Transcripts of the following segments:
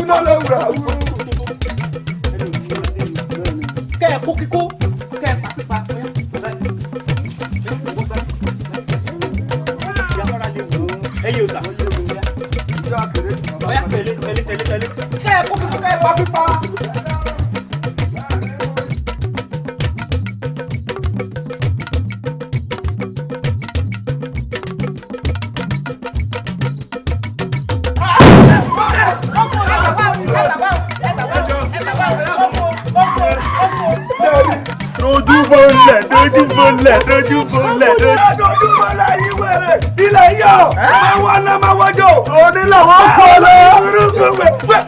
Náà lọ́wọ́ àwùrọ̀. Kẹ́ ẹ kó kíkó, kẹ́ ẹ pa pípa. Ẹyẹ òsà. Ọ̀yá tẹ̀lé tẹ̀lé tẹ̀lé tẹ̀lé. Kẹ́ ẹ kó kíkó, kẹ́ ẹ pa pípa. Dojúbolẹ̀ dojúbolẹ̀ dojúbolẹ̀ dojúbolẹ̀ yìí wẹ̀rẹ̀ ilẹ̀ yọ̀ máa wọ ọ́nà máa wọ́jọ́ onílà wọ́n kọ́ lọ. Burúkú wẹ̀ wẹ̀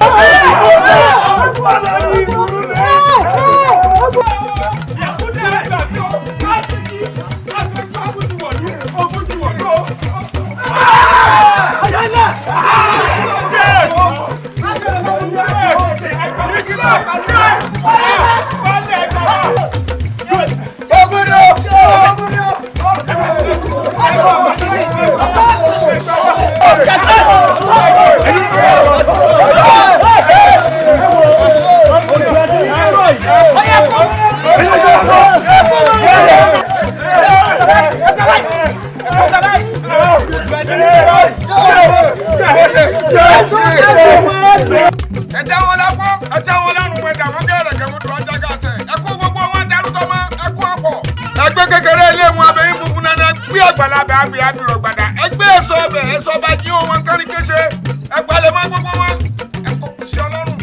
Ẹ dá wọn lápò, ẹ dá wọn lárùn, ẹ dá wọn gẹ́rẹ́gẹ́, wọn dùn ọjà gàṣẹ. Ẹ kó gbogbo wọn darúgbó mọ́, ẹ kó ọ̀pọ̀. Ẹgbẹ́ kékeré ilé wọn abẹ́yìn funfun nana gbé àgbàlagbà àgbẹ̀ àbírọ̀ gbàdá. Ẹgbẹ́ èso ọbẹ̀ èso ọba jí wọn kárí kéṣe. Ẹgbàlẹ̀ mọ́ gbogbo wọn. Ẹ kó sí ọlọ́run.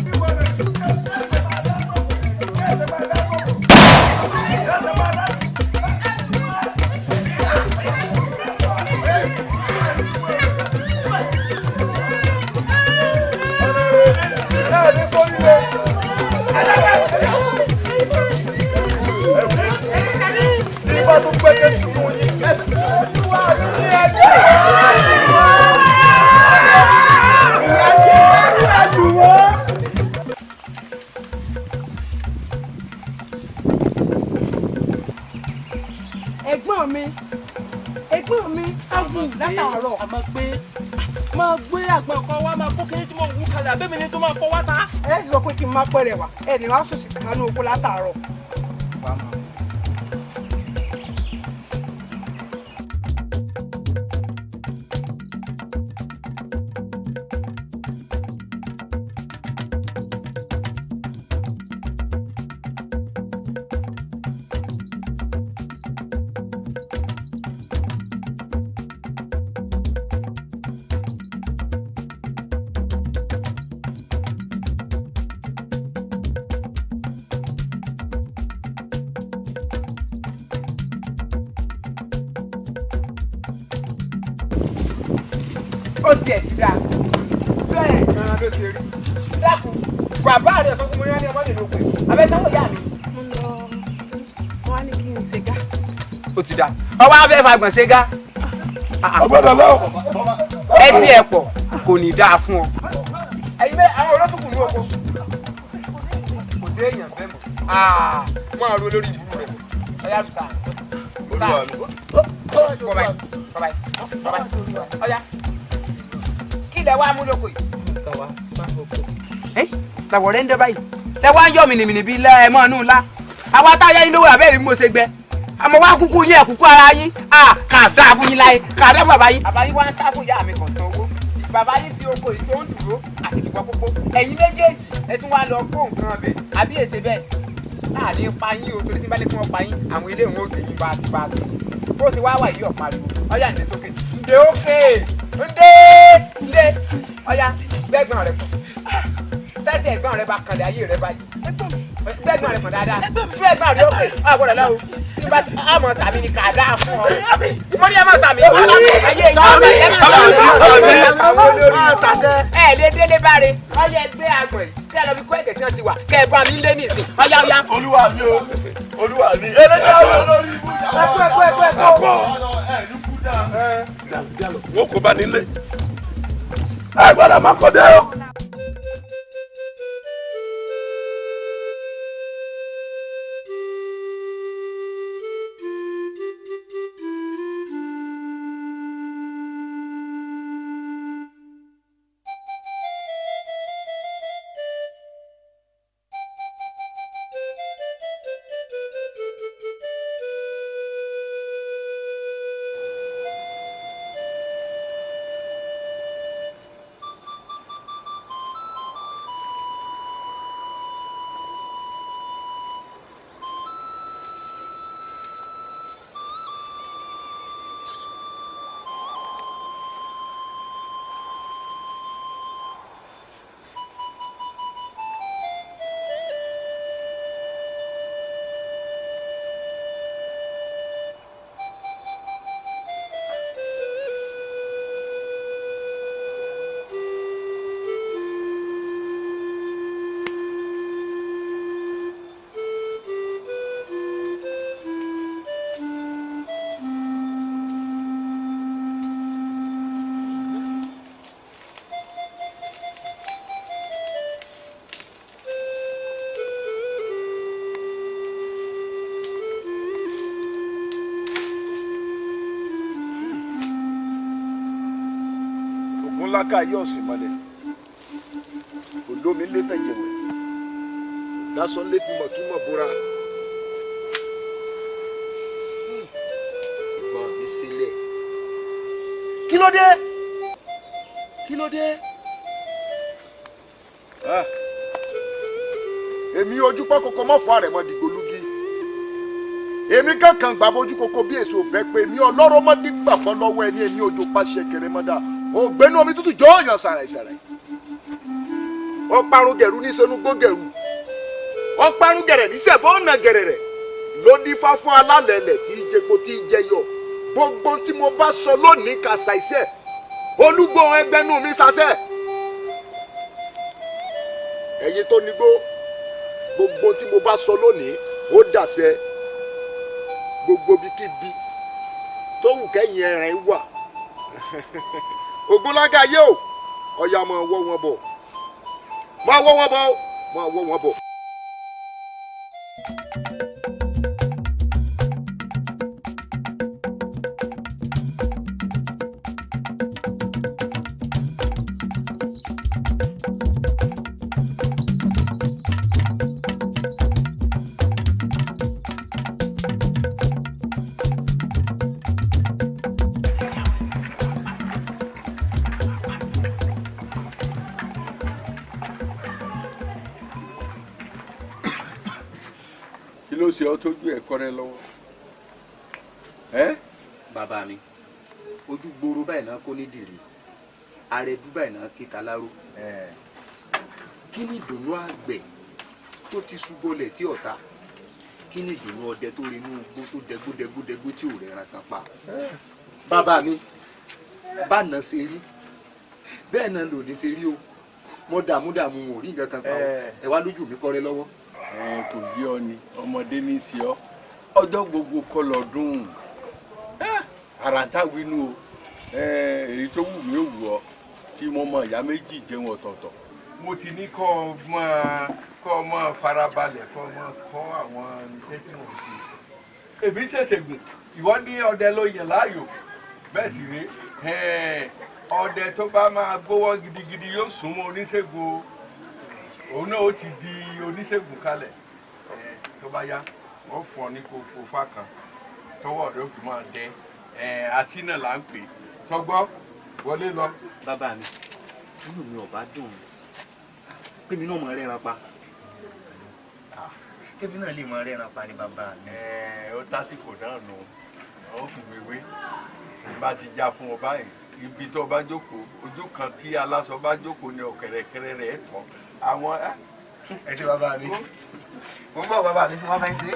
Ẹ̀gbọ́n mi agùn látàárọ̀. A máa gbé máa gbé àgbọn kan wá máa kó kiri tí mo wú kalẹ̀ àbẹ́mi ni tó máa fọwọ́ ta. Ẹ sì sọ pé kí n má pẹ̀rẹ̀ wá, ẹ ní wàá sùn sí kanú oko látàárọ̀. Ó tiẹ̀ ti dáa bẹ́ẹ̀ gan-an ló ṣe rí. Dákun, bàbá rẹ̀ sọ fún mi ní ọmọ nínú pé abẹ́sẹ̀wò ìyá mi. Mo lọ, wọn á ní kí n ṣe gá. Ó ti dáa, ọwọ́ abẹ́ fagbọ̀n ṣe gá. Ọgbọ́dọ̀ lọ. Ẹ tí ẹ pọ̀ kò ní dáa fún ọ. Ẹ̀yin bẹ́ẹ̀ àwọn olótùkù ní oko. Kò dé èèyàn bẹ́ẹ̀ mọ̀. Máa ro lórí ìbúrú rẹ̀. Ọ̀yá rúta. Kọ́ báyìí, kọ́ báyìí, kọ́ báyìí. Ọ̀yá ilẹ̀ wa mú lóko yìí. Tàwa sá oko. Ẹ làwọ̀ rẹ̀ ń dẹ́ báyìí. Lẹ wá ń yọ̀ mìnìmìnì bíi ilẹ̀ ẹ̀mọ́ inú ńlá. Àwa táyà yín lówó àbẹ́rẹ́ bí mo ṣe gbẹ. Àmọ́ wá kúkú yín ẹ̀kúkú ara yín. À kà dá fún yín láyé, kà dá bàbá yín. Bàbá yín wá ń sá fún ìyá mi kàn san owó. Bàbá yín fi oko ìṣó ń dúró àti tìpọ̀ pópó. Ẹ̀yin méjèèjì ẹ tún wá lọ kó nǹkan ọbẹ̀ àbí èsè bẹ́ẹ̀. A ní pa yín o torí tí bá ní kí wọ́n pa yín àwọn ilé ìwọ̀n òkè yín bá ti bá sí. Bó ṣe wá wà yìí ọ̀pá ariwo. Ọ̀yà ń dé sókè. Ǹdè ókè. Ǹdè ǹdè ọ̀yà gbẹ́gbọ́n rẹ pọ̀. Tẹ́tí ẹ̀gbọ́n rẹ bá kanlẹ̀ ayé rẹ báyìí. Gbẹ́gbọ́n rẹ pọ̀ dáadáa. Gbẹ́gbọ́n rẹ ókè. Ọ̀ gbọ́dọ̀ lọ́wọ́. Tí bá àmọ̀ sàmì ni kà dáa fún ọ. Mo ní ẹ má sàmì. Ayé ìyá ẹ má sàmì. Ẹ lè délé báre. Ọyẹ gbé àgbọ̀n yìí. Kí ẹ lọ fi kó ẹ̀gẹ̀ tí wọ́n ti wà. Kẹ́ ẹ bá mi lé nísìn. Ọyá ọyá. Olúwa mi o, Olúwa mi. Eléjà wo lórí ibú ìyàwó. Ẹkú ẹkú ẹkú ẹkú. Wọn kò bá nílé. Ẹ gbọ́dọ̀ má kọ̀ dé o. Ògúnláka ayé ọ̀sìn mọ́lẹ̀, olómi lé fẹ̀jẹ̀wẹ̀, lásán lé fimọ̀ kí mọ̀ bóra. Ìgbọ̀n mi sílẹ̀. Kí ló dé? Kí ló dé? Èmi ojú pọ́n koko mọ́ fún àrẹ̀mọ dìgbòlugi. Èmi kankan gbà bójú koko bí èso bẹ́ pé èmi ọlọ́rọ̀ mọ́ nígbà kan lọ́wọ́ ẹni èmi ojú pàṣẹ kẹrẹmọ́dà. Ògbénu omi tútù jọ́ọ̀yàn sàràìsàràì. Ó parun gẹ̀rú ní sẹnu gbó gẹ̀rú. Ó parun gẹ̀rẹ̀ ní sẹ̀bọ́ ọ̀nà gẹ̀rẹ̀rẹ̀. Ló dífá fún alálẹ̀lẹ̀ tí í jẹpo tí í jẹyọ. Gbogbo tí mo bá sọ lónìí kàṣà iṣẹ́. Olúgbò ẹgbẹ́nu mi sasẹ́. Ẹ̀yin tó nígbó, gbogbo tí mo bá sọ lónìí ó dàṣẹ. Gbogbo bíkíbi tó wù kẹ́yìn ẹ̀rìn wà. Ògúnláka yé o, ọ̀yà máa wọ́ wọn bọ̀, máa wọ́ wọn bọ̀, máa wọ́ wọn bọ̀. Kí ló ṣe ọ́ tójú ẹ̀kọ́ rẹ lọ́wọ́ ẹ́? Bàbá mi, ojú gbòòrò báyìí náà kó ní dìrì, àrẹ̀dú báyìí náà kíta láró. Kí ni ìdùnnú àgbẹ̀ tó ti ṣubọlẹ̀ tí ọ̀tá? Kí ni ìdùnnú ọdẹ tó rinú igbó tó dẹgbó dẹgbó dẹgbó tí ò rẹran kan pa? Bàbá mi, báná ṣe rí bẹ́ẹ̀ náà lòní ṣe rí o. Mo dààmú dààmú, ò rí nǹkan kan pa o. Ẹ wá lójú mi kọ́rẹ́ lọ́wọ́. Ẹ kò yé ọ ni, ọmọdé ní í ṣe ọ. Ọjọ́ gbogbo kọ́ lọ́dún àràǹtà wínú o. Èyí tó wù mí ò wù ọ tí mo mọ ìyá méjì jẹun ọ̀tọ̀ọ̀tọ̀. Mo ti ní kọ́ ọ máa kọ́ ọ máa farabalẹ̀, kọ́ ọ máa kọ́ àwọn iṣẹ́ tí mo ṣe. Èmi ṣẹ̀ṣẹ̀ gùn, ìwọ ní ọdẹ ló yẹ láàyò. Bẹ́ẹ̀ sì rí, ọdẹ tó bá máa gbówó gidigidi yóò súnmọ́ oníṣègùn o. Òun náà ó ti di oníṣègùn kalẹ̀. Tó bá yá, wọ́n fún ọ ní kókó fá kan tọwọ́ rẹ ó fi máa dẹ. Asínà là ń pè é. Sọgbọ́, wọlé lọ. Bàbá mi, inú mi ò bá dùn pé mi náà mọ rẹ́ran pa, kébí náà lè mọ rẹ́ran pa ni, bàbá mi. Ó tásìkò náà nù, ó fi wéwé bá ti já fún ọ báyìí. Ibi tó bá jókòó, ojú kan tí aláṣọ bá jókòó ni ọ̀kẹ̀rẹ̀kẹ̀rẹ̀ rẹ̀ tọ́ àwọn. Ẹ ṣe, bàbá mi, mo ń bọ̀. Bàbá mi, wọ́n fẹ́ ṣe.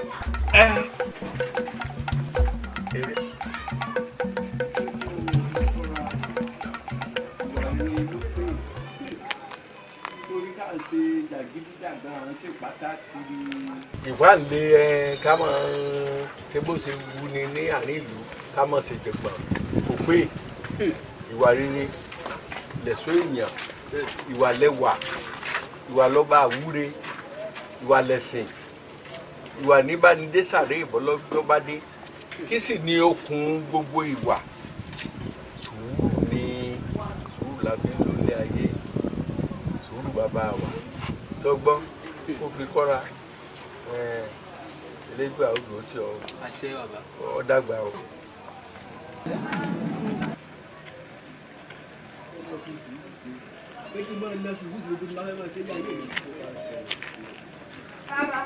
Torí ká ń ṣe jàgídíjàgan, à ń ṣe pàtàkì. Ìwà ń lé ẹ ká máa ṣe bó ṣe wù ni ní àárín ìlú, ká máa ṣe jẹ̀gbọ̀n kò pé. Ìwà rere lẹ̀ṣọ́ èèyàn, ìwà lẹ́wà, ìwà lọ́ba àwúre, ìwà lẹ̀sìn, ìwà níbánidé sàré ìbọ́lọ́jọ́ bá dé. Kí sì ni okùn gbogbo ìwà? Sùúrù ni. Sùúrù la fi ń lólé ayé. Sùúrù bàbá wa sọgbọ́n kó fi kọ́ra. Elégbà odò tí ọ. Àṣẹ, bàbá. Ọ dàgbà o. Pé kí n máa lọ sùúrù sùúrù tó máa fẹ́ máa ṣe ní ayé mi. Bàbá,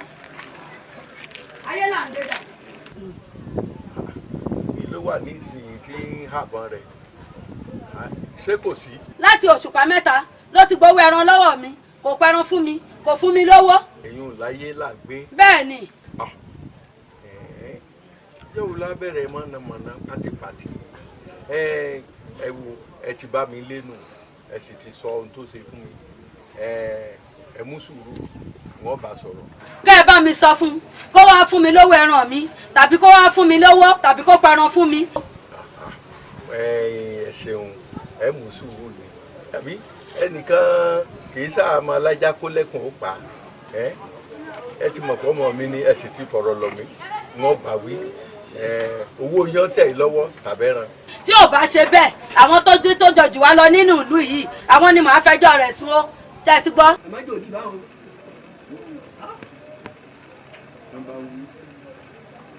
ayé là ń gbé dà. Ìlú wà ní ìsinyìí tí ń hàbọn rẹ̀, ṣé kò sí? Láti òṣùpá 3 ló ti gbowó ẹran lọ́wọ́ mi, kò pẹran fún mi, kò fún mi lówó. Èyí ò láyé là gbé. Bẹ́ẹ̀ ni. Yóò lábẹ́rẹ́ mọ̀nàmọ́ná pátipàti. Ẹ ẹ wo, ẹ ti bá mi lẹ́nu, ẹ sì ti sọ ohun tó ṣe fún mi. Ẹ ẹ mú sùúrù, wọ́n bá sọ̀rọ̀. Kẹ́ ẹ bá mi sọ fún kó wá fún mi lówó ẹran mi, tàbí kó wá fún mi lówó, tàbí kó pẹran fún mi. Ẹ ẹ ṣeun, ẹ mú sùúrù ni. Tàbí ẹnìkan kì í sáà máa lájà kó lẹ́kùn ó pa. Ẹ ẹ ti mọ̀ pé ọmọ mi ni, ẹ sì ti fọ̀rọ̀ lọ̀ mí, wọ́n bá wí. Owó yán tẹ̀ lọ́wọ́ tàbẹ́ràn. Tí ò bá ṣe bẹ́ẹ̀, àwọn tó dé tó jọ jù wá lọ nínú ìlú yìí, àwọn ni màá fẹjọ́ rẹ̀ sùn ó. Tẹ́ ẹ ti gbọ́. Ẹ má jò ní báwo. Wọ́n bá wí,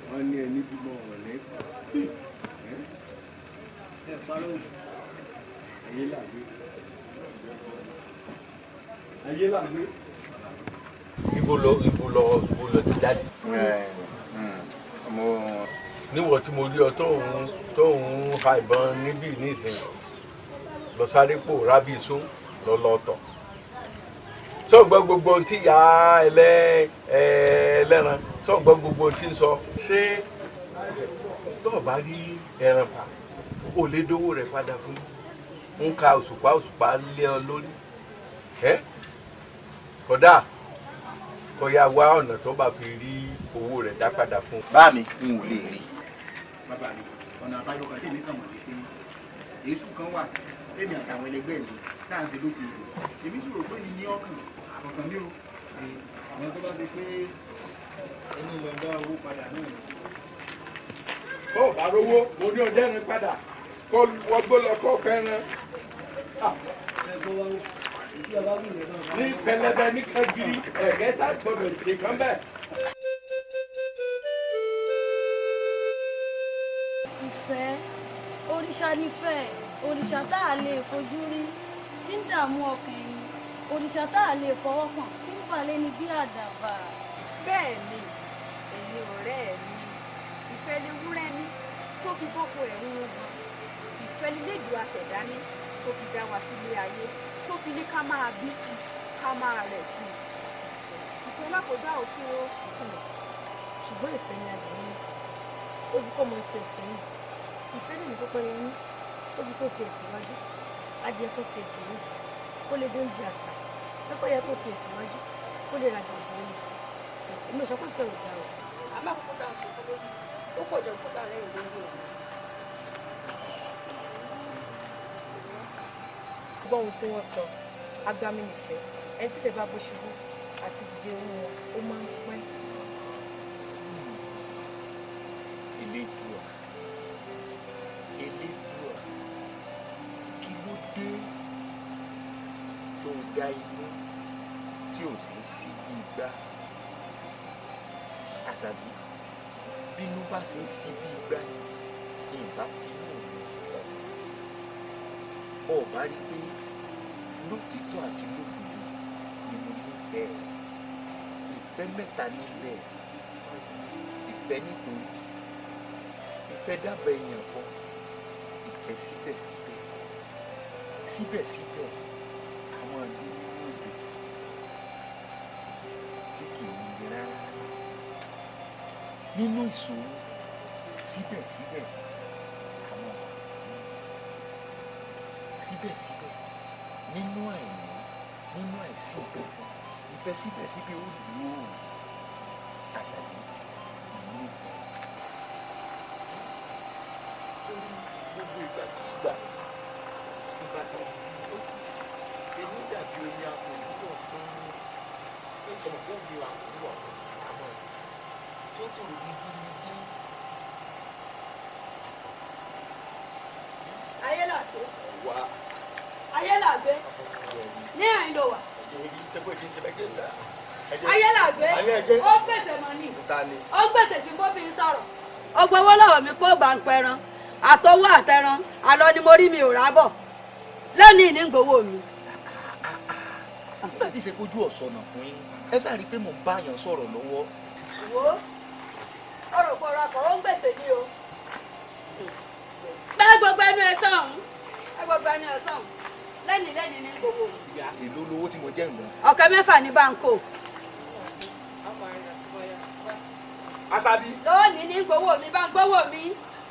wọ́n ní ẹni bímọ ọ̀rẹ́. Ẹ parọ́ o. Ayé làgbé. Ayé làgbé. Ibo lọ ti jáde? Mo Níwọ̀n tí mo rí ọ tó ń ha ìbọn níbí nísìnyí, lọ sáré pò rábì sún lọ lọ tọ̀. Sọ gbọ́ gbogbo ohun tí ìyá ẹlẹ́ran, sọ gbọ́ gbogbo ohun tí ń sọ. Ṣé tó o bá rí ẹran pa, o lè dówó rẹ̀ padà fún ń ka òṣùpá òṣùpá lé ọ lórí ẹ? Kódà kó yá wá ọ̀nà tó bá fi rí owó rẹ̀ dá padà fún. Bá mi, n ò lè rí. Bàbá mi, ọ̀nà àbáyọ kan tèmi kàn mọ̀ ní pé èésù kan wà tèmi àtàwọn ẹlẹgbẹ́ mi tá à ń ṣe lókè odò. Èmi sì rò pé ní ní ọkàn ọkàn mi o, àwọn tó bá ṣe pé ẹni lọ dá owó padà náà ni. Kó o bá rówó, mo ní ọjọ́ ẹran padà, kó wọgbó lọ kó kẹran ní pẹlẹbẹ ní kẹgiri ẹgẹta gbọ́dọ̀ ṣe kán bẹ́ẹ̀. Ìfẹ́, òrìṣà nífẹ̀ẹ́, òrìṣà tá a lè fojú rí tí ń dààmú ọkàn ẹni, òrìṣà tá a lè fọwọ́ kàn tí ń balẹ̀ ní bí àdàbà. Bẹ́ẹ̀ ni, ẹ̀yin ọ̀rẹ́ mi, ìfẹ́ lè wúrẹ́ ní tó fi bọ́kọ ẹ̀ ń wọn, ìfẹ́ lédùn àṣẹ̀dá ní tó fi dá wa sílé ayé, tó fi ní ká máa bí sí i, ká máa rẹ̀ sí i. Ìfẹ́ lákòóbá òfin o. Ṣùgbọ́n ìfẹ́ ni adìyẹ ní ó fi kọ́ ọmọ tiẹ̀ sẹ́yìn. Ìfẹ́ lè ní pípẹ́ yẹn ní ó fi kó tiẹ̀ síwájú, adìyẹ kó tiẹ̀ sẹ́yìn ó lè dóúnjẹ àṣà, pẹ́pẹ́yẹ kó tiẹ̀ síwájú ó lè rajà ọ̀gbọ́n ni. Èmi ò sọ pé ìfẹ́ ò dáa o. Àmọ́ àkókò tá a sọ fún lórí ó pọ̀ jù àkókò tá a rẹ̀ lórí o. Gbọ́ ohun tí wọ́n sọ, agbami nìfẹ́. Ẹni tí ìfẹ́ bá bó ṣubú àti dìde owó wọn, ó máa ń pẹ́. Elédùà, Elédùà, kí ló dé tó dá inú tí ò sí sí bí igbá? Àṣàbí, bínú bá ṣe ń sí bí igbá ni ìbá finú mi hàn bọ́ ọ bá rí pé lótìtọ́ àti lódodo ni mo nífẹ̀ẹ́. Ìfẹ́ mẹ́ta níbẹ̀: ìfẹ́ nítorí, ìfẹ́ dábàá èèyàn kan, ìfẹ́ síbẹ̀síbẹ̀. Síbẹ̀síbẹ̀, àwọn àgbẹ̀ nínú odò tí kì í le rárá nínú ìṣòro, síbẹ̀síbẹ̀ àwọn síbẹ̀síbẹ̀ nínú àìní, nínú àìsí kankan, ìfẹ́ síbẹ̀síbẹ̀ ó lò ó. Àṣàbí, ìnífẹ̀ẹ́ sórí gbogbo ìgbàkigbà tí bá ti rí èmi dàbí omi àpòwúrọ̀ fún ọmọ kó omi àpòwúrọ̀ àmọ́ tó tòrò gidigidi. Ayé làgbé. Wá. Ayé làgbé, ní àyìn ló wà. Ayé làgbé, ó gbèsè mọ́ ni, ó gbèsè tí bóbi ń sọ̀rọ̀. Ó gbowó lọ́wọ́ mi pé ó bá ń pẹran, àtọwọ́ àtẹran àlọ́ ni mo rí, mi ò rábọ̀ lónìí ní gbowó mi. Nígbà tí ìṣèkojú ọ̀sọ̀nà fún yín, ẹ sáà rí i pé mò ń bá yàn sọ̀rọ̀ lọ́wọ́. Wo ọ̀rọ̀ kò rọkọ̀, ó ń gbèsè ní o. Bẹ́ẹ̀ gbogbo ẹnu ẹ sọ̀hún, ẹ gbogbo ẹnu ẹ sọ̀hún, lẹ́nìí lẹ́nìí ní gbowó mi. Èló lowó tí mo jẹ́ ǹgbọ́n? 40,000 ní báńkò. Àṣàbí. Lónìí ní gbowó mi, bá ń gbowó mi,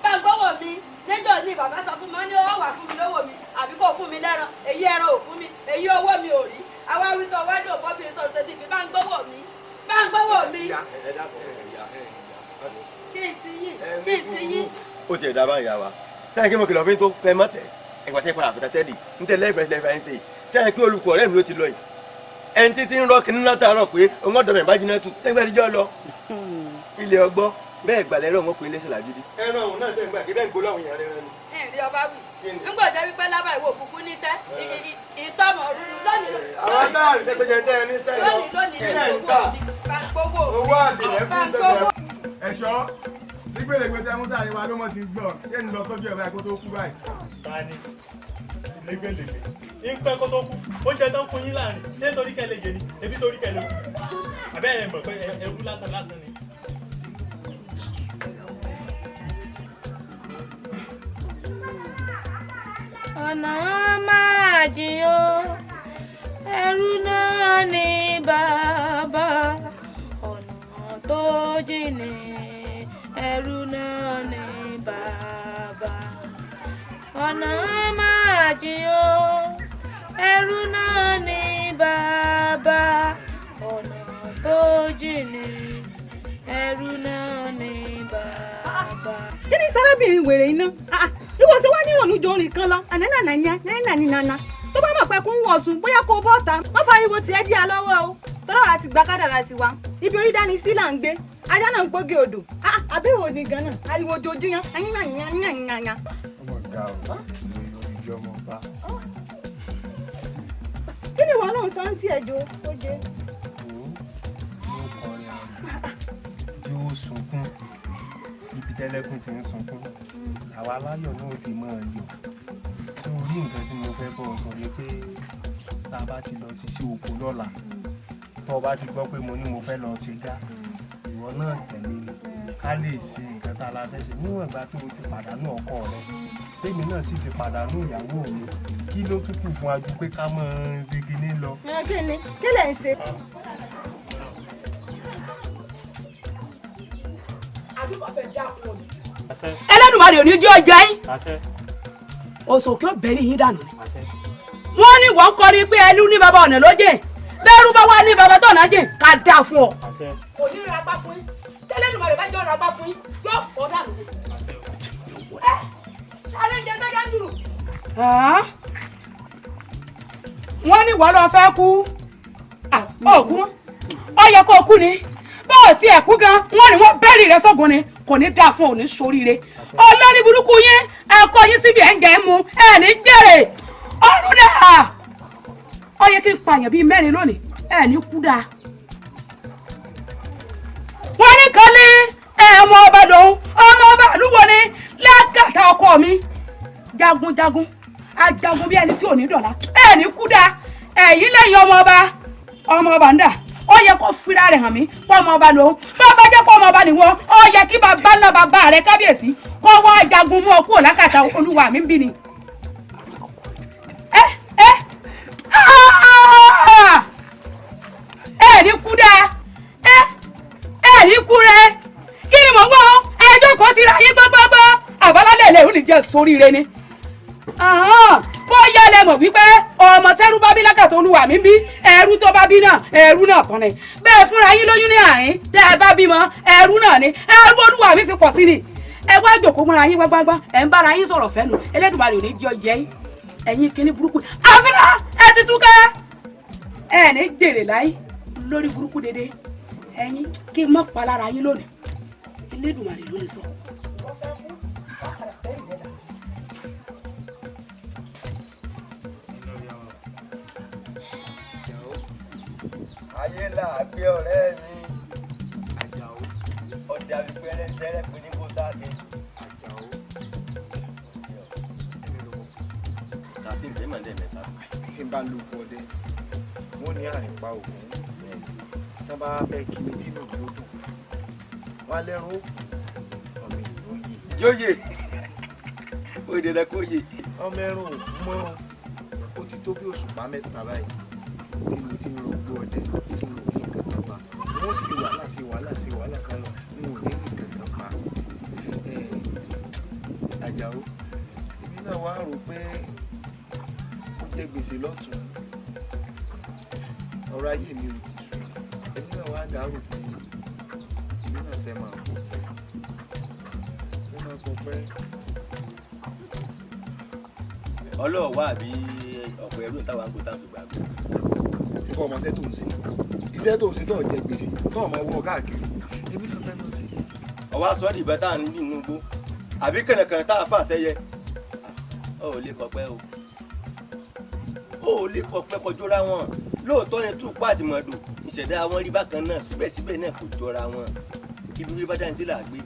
bá ń gbowó mi. Níjọ́ ní bàbá sọ fún mi, wọ́n ní ó wà fún mi lówó mi àbí kò fún mi lẹ́ran. Èyí ẹran ò fún mi, èyí owó mi ò rí. Àwa wí tó wájú òbó bí sọ̀rọ̀ tẹ̀bí mi, bá ń gbowó mi, bá ń gbowó mi. Kí n ti yín, kí n ti yín. Ó tiẹ̀ dá báyìí wa sẹ́yìn kí mo kìlọ̀ fún yín tó pẹ́ mọ́tẹ̀ ẹ̀gbà tẹ́ padà fìtà tẹ́lì ń tẹ́ lẹ́fẹ̀ẹ́ lẹ́fẹ̀ẹ́ ń ṣe sẹ́yìn pé olùkọ́ ọ̀rẹ́ mi ló ti lọ yìí, ẹni títí ń rọ́ kínní látàárọ̀ pé òun ọ̀dọ̀ mi bá jiná tù sẹ́yìn pé ẹtijọ́ lọ ilé ọgbọ́. Bẹ́ẹ̀ gbàlẹ́ rẹ̀ wọ́n pè é lẹ́sẹ̀ làgídí. Ẹran òun náà tẹ̀ ń gbà kí bẹ́ẹ̀ ń gbóló àwọn èèyàn rẹ̀ rẹ̀ ni. Ẹ̀rí ọba wì ńgbọ̀ jẹ́ wípé lábà ìwò òkùnkùn níṣẹ́ ìtọ́mọ̀ rúru lónìí. Àwọn náà rí sẹ́gbẹ́jẹ tẹ́ ẹ ní sẹ́yìn. Lónìí lónìí ní owó mi gbogbo owó àdìrẹ́ fún sẹ́gbẹ̀ẹ́. Ẹ̀ṣọ́ nígbèlégbè tẹ mú sáré wa ló mọ̀ ti gbọ́ ṣé ń lọ sójú ẹ̀ báyìí kó tó kú báyìí. Ta ni lẹ́gbẹ̀lẹ́gbẹ̀ ń pẹ́ kó tó kú? Oúnjẹ tó ń fún yín láàrin ṣé nítorí kẹ́ lè yé ni ebi torí kẹ́ lè kú? Àbẹ́ ẹ̀ mọ̀ pé ẹrú lásán lásán ni. Ọ̀nà máa jìn o, ẹrú náà ní bàbá. Ọ̀nà tó jìn ní ẹrú náà ní bàbá. Ọ̀nà máa jìn o, ẹrú náà ní bàbá. Ọ̀nà tó jìn ní ẹrú náà ní bàbá. Kí ni sárábìnrin wèrè iná ìwọ ṣe wá nírònú jọ orin kan lọ ànánànà yẹn nánà nánà tó bá mọ̀ pé kó ń wọ̀ ọ̀sùn bóyá kó bọ́ ta má fariwo tiẹ̀ dí a lọ́wọ́ o. Tọ́rọ̀ àti gba kádàrà tiwa, ibi orí dání sí là ń gbé, ajá náà ń gbóge odò àbẹ̀wò ni ganan ariwo ojoojúmọ́ yán. Ọmọ ga o, ìjọ ọmọ bá. Kí ni ìwọ náà ń sọ ń tiẹ̀ jo ó jẹ. Yóò kọrin àrùn yóò sunkún, ibi tẹ́lẹ́kùn ti ń sunkún àwa aláyọ̀ náà ti máa yọ̀. Sórí nǹkan tí mo fẹ́ bọ́ ọ sọ ni pé tá a bá ti lọ ṣiṣẹ́ oko lọ́la, tó o bá ti gbọ́ pé mo ní mo fẹ́ lọ ṣe gá, ìwọ náà tẹ̀lé mi ká lè ṣe nǹkan tá a la fẹ́ ṣe. Níwọ̀n ìgbà tó o ti pàdánù ọkọ rẹ, tèmi náà sì ti pàdánù ìyàwó mi, kí ló tún kù fún ajú pé ká mọ̀ ọ́n ṣe kinní lọ. Kí ni kí lẹ̀ ń ṣe. Àbí kò fẹ́ dá fún ọ ni. Ẹlẹ́dùmarè ò ní jẹ́ ọjà yín, òsòkè ọ̀bẹ̀rẹ̀ yín dànù ni. Wọ́n ní wọ́n kọrin pé ẹlú ní baba ọ̀nà lójè, bẹ́ẹ̀rù bá wà ní baba tọ̀nà jìn ká dá fún ọ. Kò ní ra gbá fún yín, tẹ́lẹ̀dùmarè bá jọ ra gbá fún yín yóò fọ́ dànù ni. Ẹ alẹ́ ń jẹ sọ́jà ń dùrù. Wọ́n ní wọ́n lọ fẹ́ kú òkú mọ́, ó yẹ kó kú ni. Bó o tiẹ̀ kú gan, wọ́n ní wọ́n bẹ́ẹ̀rì rẹ sọ́gun ni. Kò ní dáa fún òní soríire. Olórí burúkú yín, ẹ̀kọ́ yín síbi ẹ̀ ń gẹ̀ ẹ́ mu ẹ̀ ní jèrè ọ̀run dà. Ó yẹ kí n pààyàn bíi mẹ́rin lónìí, ẹ̀ ní kú dáa. Wọ́n ní kan ní ẹ̀wọ̀n ọba lòun, ọmọ ọba àlúwo ni lákàtà ọkọ mi, jagunjagun ajagun bí ẹni tí ò ní dọ̀la, ẹ̀ ní kú dáa. Ẹ̀yìn lẹ́yìn ọmọ ọba, ọmọ ọba ń dà. Ó yẹ kó fira rẹ̀ hàn mí pọ́ ọmọ ọba lòun. Bó bá jẹ́ pọ́ ọmọ ọba nìwọ, ó yẹ kí bàbá ńlá bàbá rẹ̀ kábíyèsí kó wá jagun mú ọ kúrò lákàtà olúwa mi ń bí ni. Ẹ ẹ ẹ ní kú dáa, ẹ ẹ ní kú rẹ. Kí ni mò ń gbọ́? Ẹjọ́ kan ti ra yín gbọ́ngbọ́ngbọ́ àbálálẹ̀ ilé ìlú jẹ́ sóríire ni. Bóyá lẹ mọ̀ wípé ọmọ tẹ́rú bá bí lákàtà olúwa mi bí, ẹrú tó bá bí náà ẹrú náà tán ni. Bẹ́ẹ̀ fúnra yín lóyún ní àárín tẹ́ ẹ bá bímọ ẹrú náà ni, ẹrú olúwa mi fi pọ̀ sí ni. Ẹ wá jòkó mọ́ra yín gbágbágbá, ẹ̀ ń bára yín sọ̀rọ̀ fẹ́nu. Ẹlẹ́dùmarè ò ní jẹ́ ọyẹ́ yín. Ẹ̀yin kíní burúkú àfihàn ẹ ti túká, ẹ ní jèrè láyé lórí burúkú dédé. Ẹ̀yin kí n mọ̀ pa lára yín lónìí, Ẹlẹ́dùmarè ló lè sọ. Ayé là á gbé ọ̀rẹ́ mi. Àjàó. Ọ̀dà wípé ẹlẹ́dẹ́rẹ́ pé ní kó sáà dé. Àjàó. Kàsí ǹjẹ́ màá dẹ̀ mẹ́ta. Tí n bá lu oko ọdẹ, wọ́n ní àrìn pa ògún. Tí wọ́n bá fẹ́ kí mi tí inú mi ó dùn, wọ́n á lẹ́rùn ó kù, ọmọ ènìyàn ó yè. Yóò yè. Ó yè dandan kó yè. Ọmọ ẹran ò kú mọ́, ó ti tó bí òṣùpá mẹ́ta báyìí tí mo ti ń rògbò ọdẹ tí mo ò ní nǹkan kan pa. Wọ́n sì wàhálà sí wàhálà sí wàhálà sálọ, n ò ní nǹkan kan pa. Àjàó, èmi náà wá rò pé ó jẹ gbèsè lọ́tún, ọ̀rọ̀ ayé mi ò ti sú. Èmi náà wá dàrú pé èmi náà fẹ́ máa kọ̀ pẹ́, fẹ́ máa kọ̀ pẹ́. Ọlọ́ọ̀ wà bí ọ̀pọ̀ ẹrú táwa ń kó táwọn fi gbàgbọ́. Ṣé kọ́ ọmọ iṣẹ́ tó ń ṣe? Iṣẹ́ tó ń ṣe tó ń jẹ gbèsè tó ń máa wọ káàkiri. Èmi náà fẹ́ máa ṣe. Ọwọ́ aṣọ ìdìbò tá à ń nínú igbó àbí kànàkànà tá a fà sẹ́yẹ. Ó ò lè kọ̀pẹ́ o, ó ò lè kọ̀pẹ́ kọjọ́ra wọn. Lóòótọ́ ni túpọ̀ àtìmọ̀dò ìṣẹ̀dá wọn rí bákan náà, síbẹ̀síbẹ̀ náà kò jọra wọn. Ibi rí bá dání sí là á gbé.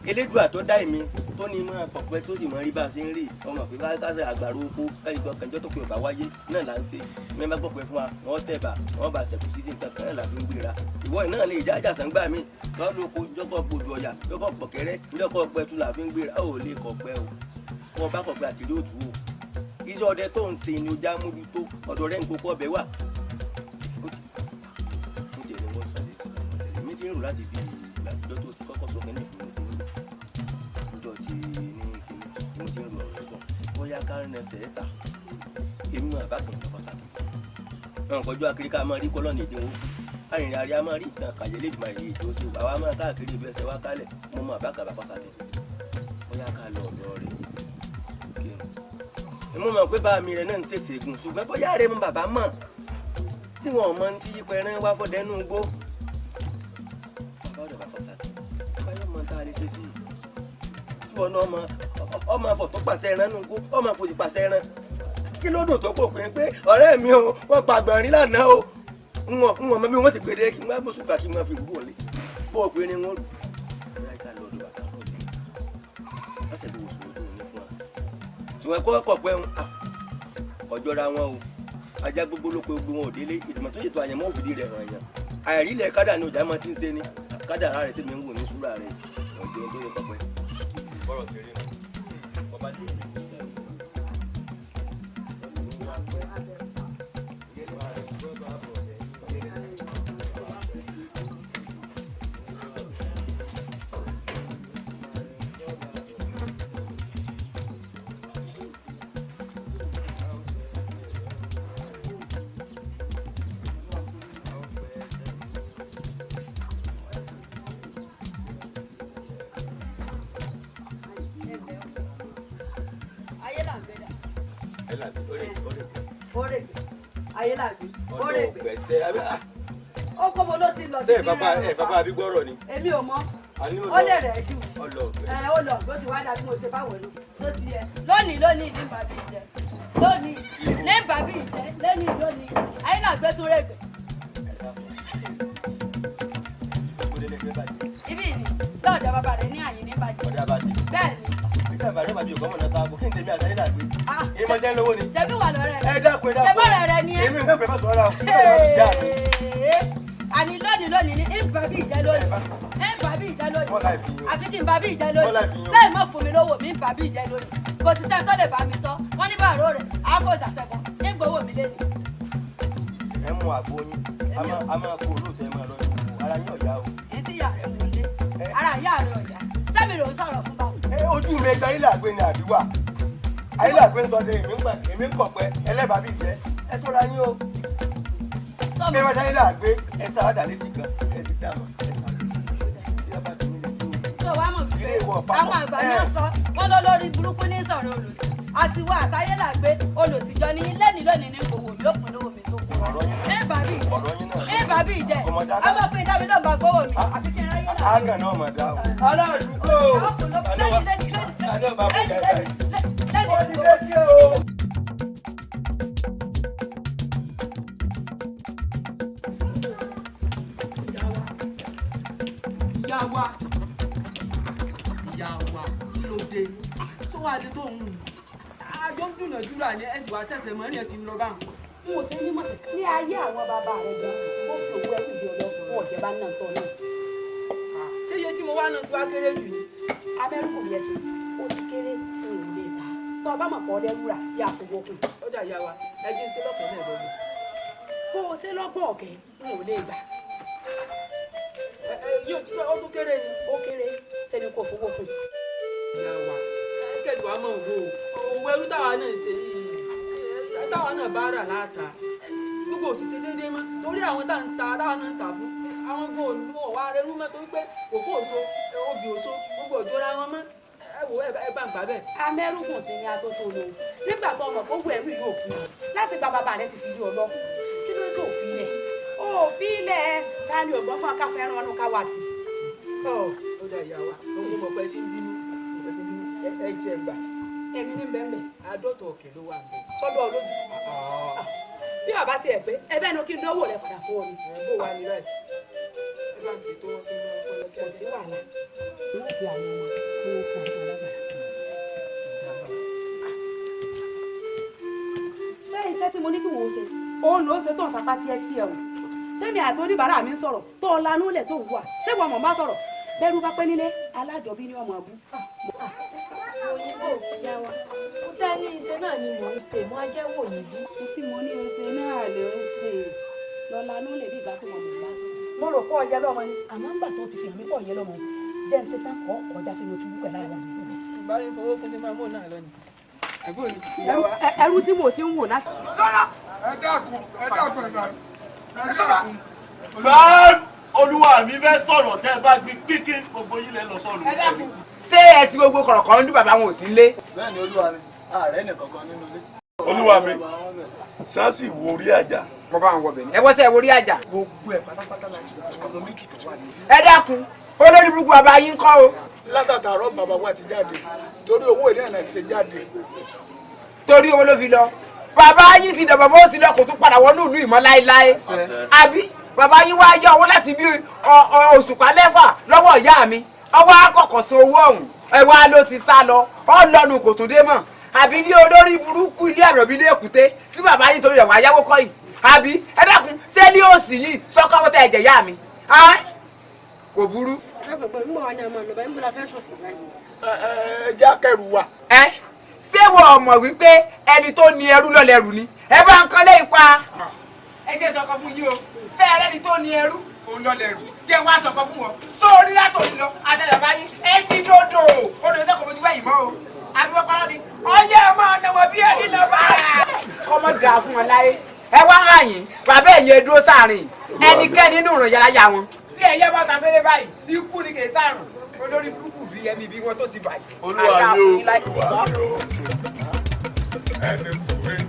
Elédùà tó dá èmi tó ní máa kọ̀pẹ́ tó sì mọ rí bá a ṣe ń rí ọmọ pé bá kásẹ̀ àgbàro oko káyọ̀ gbọ́ kànjọ́ tó pé ọba wáyé náà là ń ṣe. Mẹ́rin bá gbọ́pẹ́ fún wa, wọ́n tẹ̀bà, wọ́n bá ṣẹ̀kù sí nǹkan kan náà là fi ń gbéra. Ìwọ náà lè já àjàsán gbà mí lọ́dún oko jọ́kọ̀ gbòdò ọ̀yà jọ́kọ̀ pọ̀kẹ́rẹ́ jọ́kọ̀ pẹ̀tù là fi ń gbéra. Ó lè kọ̀pẹ́ o, wọ́n bá kọ̀pẹ́ àti rí òtún o. Iṣẹ́ ọdẹ tó ń ṣe ni ó já mójútó, ọ̀dọ̀ rẹ̀ ń kókó ọbẹ̀ wà. Mo tiẹ̀ ní wọ́n sọ èmi ti ń rò láti bí ìgbà àtijọ́ tó ti kọ́kọ́ sọ kẹ́ni fún mi ti ń rò ọjọ́ ti ní kíní mo ti ń rò ọ̀rọ̀ ẹ̀gbọ́n bóyá ká rìn ẹsẹ̀ ẹ̀ta èmi máa bá kàn lọ́kọ̀ sàkè. Àwọn nǹkan ojú akiri ká máa rí kọ́lọ́ọ̀nì ìdínwó arìnrìn àríyá máa rí ìtàn kàyé lè dùnmọ̀ èyí tó ṣe àwa máa káàkiri ibi ẹsẹ̀ wá kálẹ̀. Mo máa bá kàbá kọ́sàkè bóyá ká lọ ọ̀dọ̀ rẹ̀ kí mo mọ̀ pé bá mi rẹ̀ náà ń ṣèṣe gùn, ṣùgbọ́n bóyá rẹ̀ mo bàbá mọ̀ tí wọn mọ ti yí pẹran wá fọdẹnu gbó. Bàbá ọ̀dọ̀ bàbá sàkè báyọ̀ mọ tá a lè ṣe sí i tí wọn náà mọ ọmọ afọ tó pàṣẹ ẹran nù gbó, ọmọ afọ ti pàṣẹ ẹran. Kí ló dùn tó kò pé pé ọ̀rẹ́ mi o, wọ́n pa àgbọ̀nrín lánàá o, ń wọ̀n mọ bí wọ́n ti gbèdé kí n má bó ṣùgbà kí n má fi rú wọlé bó o pé ní wọ́n rù. Bóyá ká lọ ọ̀dọ̀ bàbá ọ̀dọ̀ lọ́sẹ̀ bí wòsàn ojú òní fún wa. Ṣùgbọ́n kọ́ ọkọ̀ pẹ́ ń ọjọ́ra wọn o, ajá gbogbo ló pe gbogbo wọn ò délé. Ìgbìmọ̀ tó ṣètò àyẹ̀mọ́ òfìdí rẹ̀ hàn yàn. Àìrí ilẹ̀ kádà ni ọjà máa ti ń ṣe ni kádà ara rẹ̀ tèmi ń wò ní súrà rẹ̀ ọjọ́ tó yẹ kọ́pẹ́. Bọ́rọ̀ ti rí nu ọba tí èmi ti dà. Ó kọ́ mo ló ti lọ sí ẹ bàbá àbí gbọ́rọ̀ ni. Èmi ò mọ̀, ó lè rẹ̀ jù ẹ ó lọ ló ti wá dàbí mo ṣe báwo ló tó ti yẹ. Lónìí lónìí ní bàbí ìjẹ, lónìí ní bàbí ìjẹ, lónìí lónìí ayé náà gbé tún rẹ̀gbẹ̀. Ibi ni lọ́ọ̀dọ̀ bàbá rẹ̀ ní àyè ní bàjẹ́. Bẹ́ẹ̀ ni. Nígbà bàrẹ́ bàbí òkú ọmọ náà ta kí n tèmi àtàlẹ́ làgbé. Ìmọ̀ jẹ́ lówó ni. Jẹ̀bi wà lọ́rẹ́ rẹ̀. Ẹ dákun ẹ dákun. Jẹ̀bọ́rẹ̀ rẹ ni ẹ. Èmi ń fẹ́ fẹ́ sọ̀rọ̀ o. Àní lónìí lónìí ní ìbà bí ìjẹ lónìí. Ìbà bí ìjẹ lónìí. Àfi kí n bá bí ìjẹ lónìí. Láì mọ̀ fún mi lówó mi ìbà bí ìjẹ lónìí. Kò sí sẹ́ni tó lè bá mi sọ. Wọ́n ní bàárò rẹ̀, àáfò ìsàsẹ̀kọ̀, ń gbowó mi lé ní. Ẹ mú àgbo yín, a máa kó olóòótọ́ ẹ máa lọ sí ara yín ọ̀yá o. Èyí tí ìyá rẹ̀ mú lé, ara ìyá rẹ̀ ọ̀yá. Sẹ́mi ló ń sọ̀rọ̀ fún báwo. Ojú mi ẹja ilé àgbẹ̀ ni àbíwá. Ayé àgbẹ̀ ń sọdẹ èmi ń kọ̀pẹ́ ẹlẹ́bàá bí jẹ́ ẹ sọ́ra yín o. Bí wọ́n ṣe ilé àgbẹ̀ ẹ sá àdá létí kan ẹ ti dá mọ̀ ẹ sá létí. Tó wàá mọ̀ sí àwọn àgbà náà sọ wọ́n lọ lórí burúkú ní sọ̀rọ̀ olòṣì àti wá àtayé làgbé olòṣì jọ ní lẹ́nìí lónìí ní gbowó mi ó fún lówó mi tó kú. Ẹ bá bí ìjẹ ọmọ pé dábì náà bá gbowó mi àfi kí n ráyé làgbé. Àgàn náà mà dá o. Aládùúgbò. Àlọ́ bàbá ìjà ìjà yìí. Ó ti dé sí o. Ìyá wa, ìyá wa, kí ló dé? Tó wàá dé tó ń hùn. Àjọ ń dúnàdúrà ní ẹ̀sìn wa tẹ̀sẹ̀ mọ́ ní ẹ̀sìn lọ bá wọn. N ò ṣe ní mọ̀ ní ayé àwọn bàbá rẹ̀ gan, ó fi òwú ẹrú ìdí ọlọ́gbọ̀n ọ̀jẹ̀ bá náà tọ́ náà. Ṣé iye tí mo wá náà ti wá kéré jù ni? Abẹ́rú kò yẹ sí, ó ti kéré, n ò lè ta. Tọ́ ọ bá mọ̀ pọ̀ lẹ́rú rà, yá fowó kún. Ó dà ìyá wa, ẹ jẹ́ ń ṣe lọ́kàn náà lọ́gbọ̀n. Bó o ṣe lọ́gbọ̀n ọ̀kẹ́, n ò lè gbà. Yóò tún sọ ó tún kéré ni. Ó kéré, sẹ́ni kò fowó kún. Ìyá wa, kẹ̀sì wa mọ̀ wò ó, òwò ẹrú táwa náà ń ṣe yìí, táwa náà bá rà láta. Gbogbo òṣìṣẹ́ déédéé mọ́, torí àwọn tá ń ta táwa náà ń tà fún, àwọn gan òní wà rẹrú mọ́ torí pé kòkó òso, obì òso, gbogbo òjò ra wọn mọ́. Ẹ wò ẹ bá ń gbà bẹ́ẹ̀. Amẹ́rùkùn sí ni atótó lo. Nígbà tó ọmọ gbogbo ẹrú yóò kú láti gba bàbá rẹ ti fi lé ọ lọ. Kí ló dé òfin lẹ̀? Òfin lẹ̀ ta ni ògbọ́n fún akáfẹ́ ẹran ọdún káwá tì. Ó dà ìyá wa, mo mọ̀ pé tí ń bínú, mo pẹ́ tí ń bínú, ẹ jẹ́ gbà. Èmi ní bẹ́ẹ̀ bẹ́ẹ̀. 50 ọ̀kẹ́ ló wà níbẹ̀. Sọ́dọ̀ olójú. Bí bàbá tiẹ̀ pé ẹbẹ́ nu kí n dánwò rẹ padà fún ọ ni. Bó wà ní báyìí? Ẹ bá ń ṣètò wọn kí n máa kọ́ lọ kí Kò sí wàhálà. Wọ́n fi àwọn ọmọ kí wọ́n fún àwọn alágbàrá. Ṣé iṣẹ́ tí mo ní kí wọ́n ṣe? Òun ló ń ṣe tó ń sapá tiẹ̀ tiẹ̀ o. Tẹ́mi àti oníbàárà mi ń sọ̀rọ̀ tó o lanú lẹ̀ tó ń wà. Ṣé wọn mọ̀ bá sọ̀rọ̀? Bẹ́rù bá pẹ́ nílé, alájọbí ni ọmọ ọbú. Òyìnbó ìyá wa, ó dá ní iṣẹ́ náà ni mò ń ṣe, mo á jẹ́ wò yín bí. Mo tí mo ní oṣù náà ló ń ṣe. Lọ lanú lẹ̀ bí ìgbà tó mọ̀ mọ̀ bá sọ̀rọ̀. Mo rò pọ̀ ọ̀yẹ́ lọ́mọ ni, àmọ́ ńgbà tó ti fi hàn mí pọ̀ ọ̀yẹ́ lọ́mọ. Jẹ́ ń ṣe tán kọ́ kọjá sínú túbú pẹ̀lú àwọn àdúgbò mi. Bá rí fowó kún ní máa mú náà lọ ni. Ẹrú tí mo ti ń wò láti. Ẹ dákun, ẹ dákun, ẹ sáré. Ẹ dákun. Fáán olúwa mi fẹ́ sọ̀rọ̀ tẹ́ ẹ bá gbin pínpín gbogbo yín lẹ lọ sọ̀rọ̀. Ṣé ẹ ti gbogbo kọ̀rọ̀kọ̀rọ̀ ń dún bàbá wọn ò sí nílé? Bẹ́ẹ̀ni olúwa mi, ààrẹ nìkankan nínú ilé. Olúwa mi, sáàsì wo orí àjà. Mo bá wọn wọ bẹ̀ ni. Ẹ wọ́n sẹ́ wo orí àjà. Gbogbo ẹ̀ pátápátá la ti àwọn méjì tó wà ní. Ẹ dákun, olórí burúkú bàbá yín kọ́ o. Látàtàárọ̀ bàbá wa ti jáde torí owó ìdí ẹ̀ ṣe jáde. Torí owó ló fi lọ. Bàbá yín ti dàbọ̀ bó ti lọ kò tún padà wọnú ìlú ìmọ̀ láéláé. Àbí bàbá yín wá yá owó láti bí òṣùpá 6 lọ́wọ́ ìyá mi. Ọwọ́ akọ̀kọ̀ san owó ọ̀hún. Ẹ wá ló ti sá lọ. Ọ lọ́nu kò tún dé mọ́. Àbí ní olórí burúkú ilé àròbí ilé èkúté tí bàbá yín torí rẹ̀ wá yáwó kọ́ yìí. Àbí ẹ dákun ṣé ní òsì yìí sọ́kọ́wọ́ tẹ ẹ̀jẹ̀ yá mi. Kò burú. Ẹ jẹ́ akẹ́rù wa. Ẹ ṣé wọ́n mọ̀ wípé ẹni tó ní ẹrú lọ́lẹ́rù ni ẹ bá ń kọ́lé ipa. Ẹ jẹ́ sọ̀kọ fún yín o, ṣé ẹrẹ́ni tó ní ẹrú òun lọ́lẹ́rù jẹ́ wá sọ̀kọ fún wọn. Sọ orí látòrí lọ àtẹ̀yàbá yín ẹ ti dòdò odò sẹ́kọ̀ọ́ fojú báyìí mọ́ o. Àbí wọ́n parọ́ ni ọyẹ́ ọmọ ọ̀nà wọn bí ẹni lọ bá. Kọ́mọ dà fún wọn láyé. Ẹ wá hàn yín, bàbá ẹ̀yẹ dúró sáàrin ẹnikẹ́ni nínú ìrìn yàrá yà wọn. Tí ẹyẹ bá ta fẹ́rẹ́ báyìí, ikú ni kì í sàrùn. Olórí burúkú bí ẹni bí wọn tó ti bàjẹ́. Olúwa mi o. Ẹni kúrẹ́.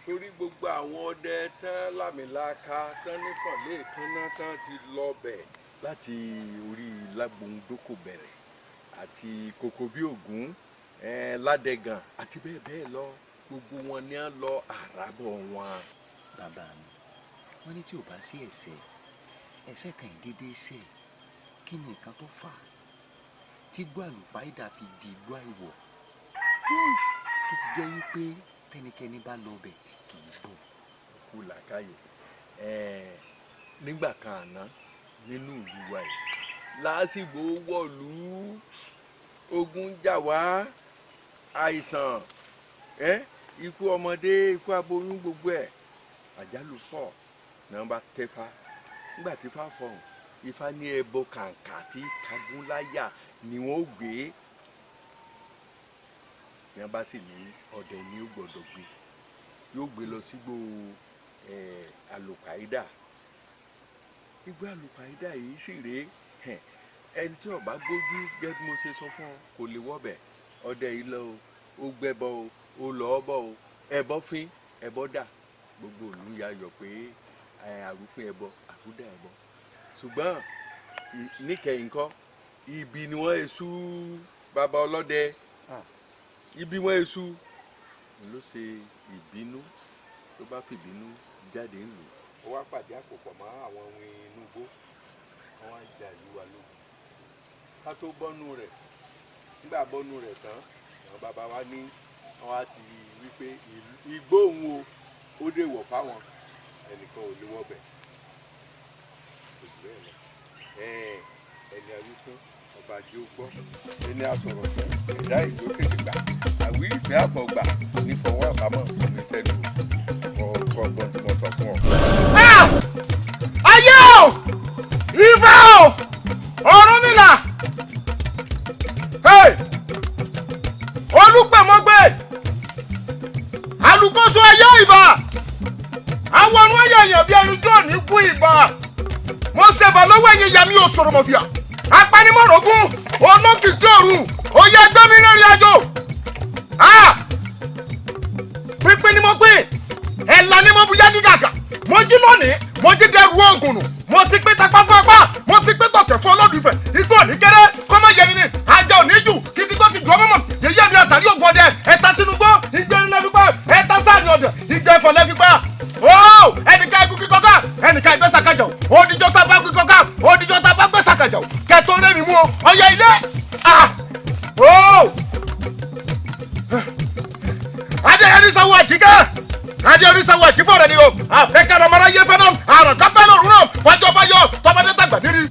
Torí gbogbo àwọn ọdẹ tán lámìlaka tán nífọ̀n lẹ́ẹ̀kanná tán ti lọ bẹ̀ láti orí Lágbohundókò bẹ̀rẹ̀ àti kòkó bí Ògún Ládẹ̀gàn àti bẹ́ẹ̀ bẹ́ẹ̀ lọ, gbogbo wọn ni á lọ àràbọ̀ wọn. Bàbá mi, wọ́n ní tí ò bá sí ẹ̀ṣẹ̀ ẹ̀ṣẹ̀ kan ìdédé ṣẹ̀, kí ni nǹkan tó fà á tí igbó àlùpàídà fi di igbó àìwọ̀ tó fi jẹ́ wípé tẹnikẹ́ni bá lọ bẹ̀ kì í bọ̀. Kú làákàyè nígbà kan àná nínú ìlú wa yìí lásìgbò wọ̀lú ogun jà wá, àìsàn, ikú ọmọdé, ikú aboyún, gbogbo ẹ̀ àjálù pọ̀ náà bá tẹ́fà. Nígbà tí ifá fọhùn, ifá ní ẹbọ kàǹkà tí kagúnláyà ni wọ́n gbé, ní wọ́n bá sì ní ọdẹ ni ó gbọ́dọ̀ gbé, yóò gbé lọ sígbó àlùpàídà. Igbó àlùpàídà yìí sì rèé, ẹni tí ó bá gbójú gẹ́gẹ́ bí mo ṣe sọ fún ọ kò lè wọ́bẹ̀. Ọdẹ yìí lọ o, ó gbẹ́bọ o, ó lọ́ọ́ bọ̀ o, ẹbọ fín, ẹbọ dà, gbogbo ìlú ya yọ̀ pé Àrùfín ẹbọ, àrúdà ẹbọ, ṣùgbọ́n níkẹyìn kọ́ ibi ni wọ́n èṣù bàbá ọlọ́dẹ, ibi wọ́n èṣù ló ṣe ìbínú, ló bá fìbínú jáde ńlù. Ó wá pàdé àpòpọ̀ mọ́ àwọn ohun inú igbó, wọ́n wá ja ìlú wa lógun. Ká tó bọ́nú rẹ̀, nígbà bọ́nú rẹ̀ tán, àwọn bàbá wa ní wọ́n á ti wí pé igbó òun o, ó dèwọ̀ fáwọn, ẹnìkan ò lè wọbẹ̀. Kò jù bẹ́ẹ̀ lọ. Ẹni a wí fún ọba jẹ́ ó gbọ́, ẹni a sọ̀rọ̀ fún ẹ̀dá ìjó tètè gbà, àwí ìfẹ́ àfọ̀gbà ní fọwọ́ àbámọ̀ ní sẹ́nu ọgbọ́n tí mo sọ fún ọ. Ayé o, Ifá o, Ọ̀rúnmìlà, Olùpẹ̀mọ́gbé, alùkóso ayé ìbà, àwọn ọ̀run ẹ̀yà èèyàn bíi ẹyin tó ní kú ìbà, mo ṣẹ̀bà lọ́wọ́ ẹ̀yìn ìyá mi ò sọ̀rọ̀ mọ̀fìà, apanimọ̀rọ̀gún, olókìkí òru, oyè ẹgbẹ́ mi rìnrìn àjò. Pínpín ni mo pín, ẹ̀là ni mo bu yági gàgà, mo jí lónìí, mo jí dẹrù oògùn nù, mo ti pín tapá fún apá, mo ti pín tọ̀tẹ̀ fún Olódùfẹ̀, igbó òní kéré, kọ́mọ yẹni ni, ajá òní jù, kìtì tó ti jù ọmọ mọ̀, yèyé mi àtàrí ògùn ọdẹ, ẹ̀ta sínú gbó, ìgbé ẹni lẹ́fi pa, ẹ̀ta sáàrin ọdẹ, ìgbé ẹ̀fọ́ lẹ́fi pa. Ó ẹnìkan ikú kíkọ́ ká, ẹnìkan ìgbẹ́ sàkájà o, òdìjọ́ tá a bá kíkọ́ ká, òdìjọ́ tá a bá gbé sàkájà o, kẹtọ́ rẹ̀ mi mú o, ọyẹ ilé. Ó adé sanwó àjíkẹ́, adé orí sanwó àjífọ̀ rẹ̀ ni o, àfẹ́kẹ́ ọmọ aráyé fẹ́ náà, àrùn kápẹ́ lòrùn náà, wájú ọba yọ, tọmọdé tàgbà nírí.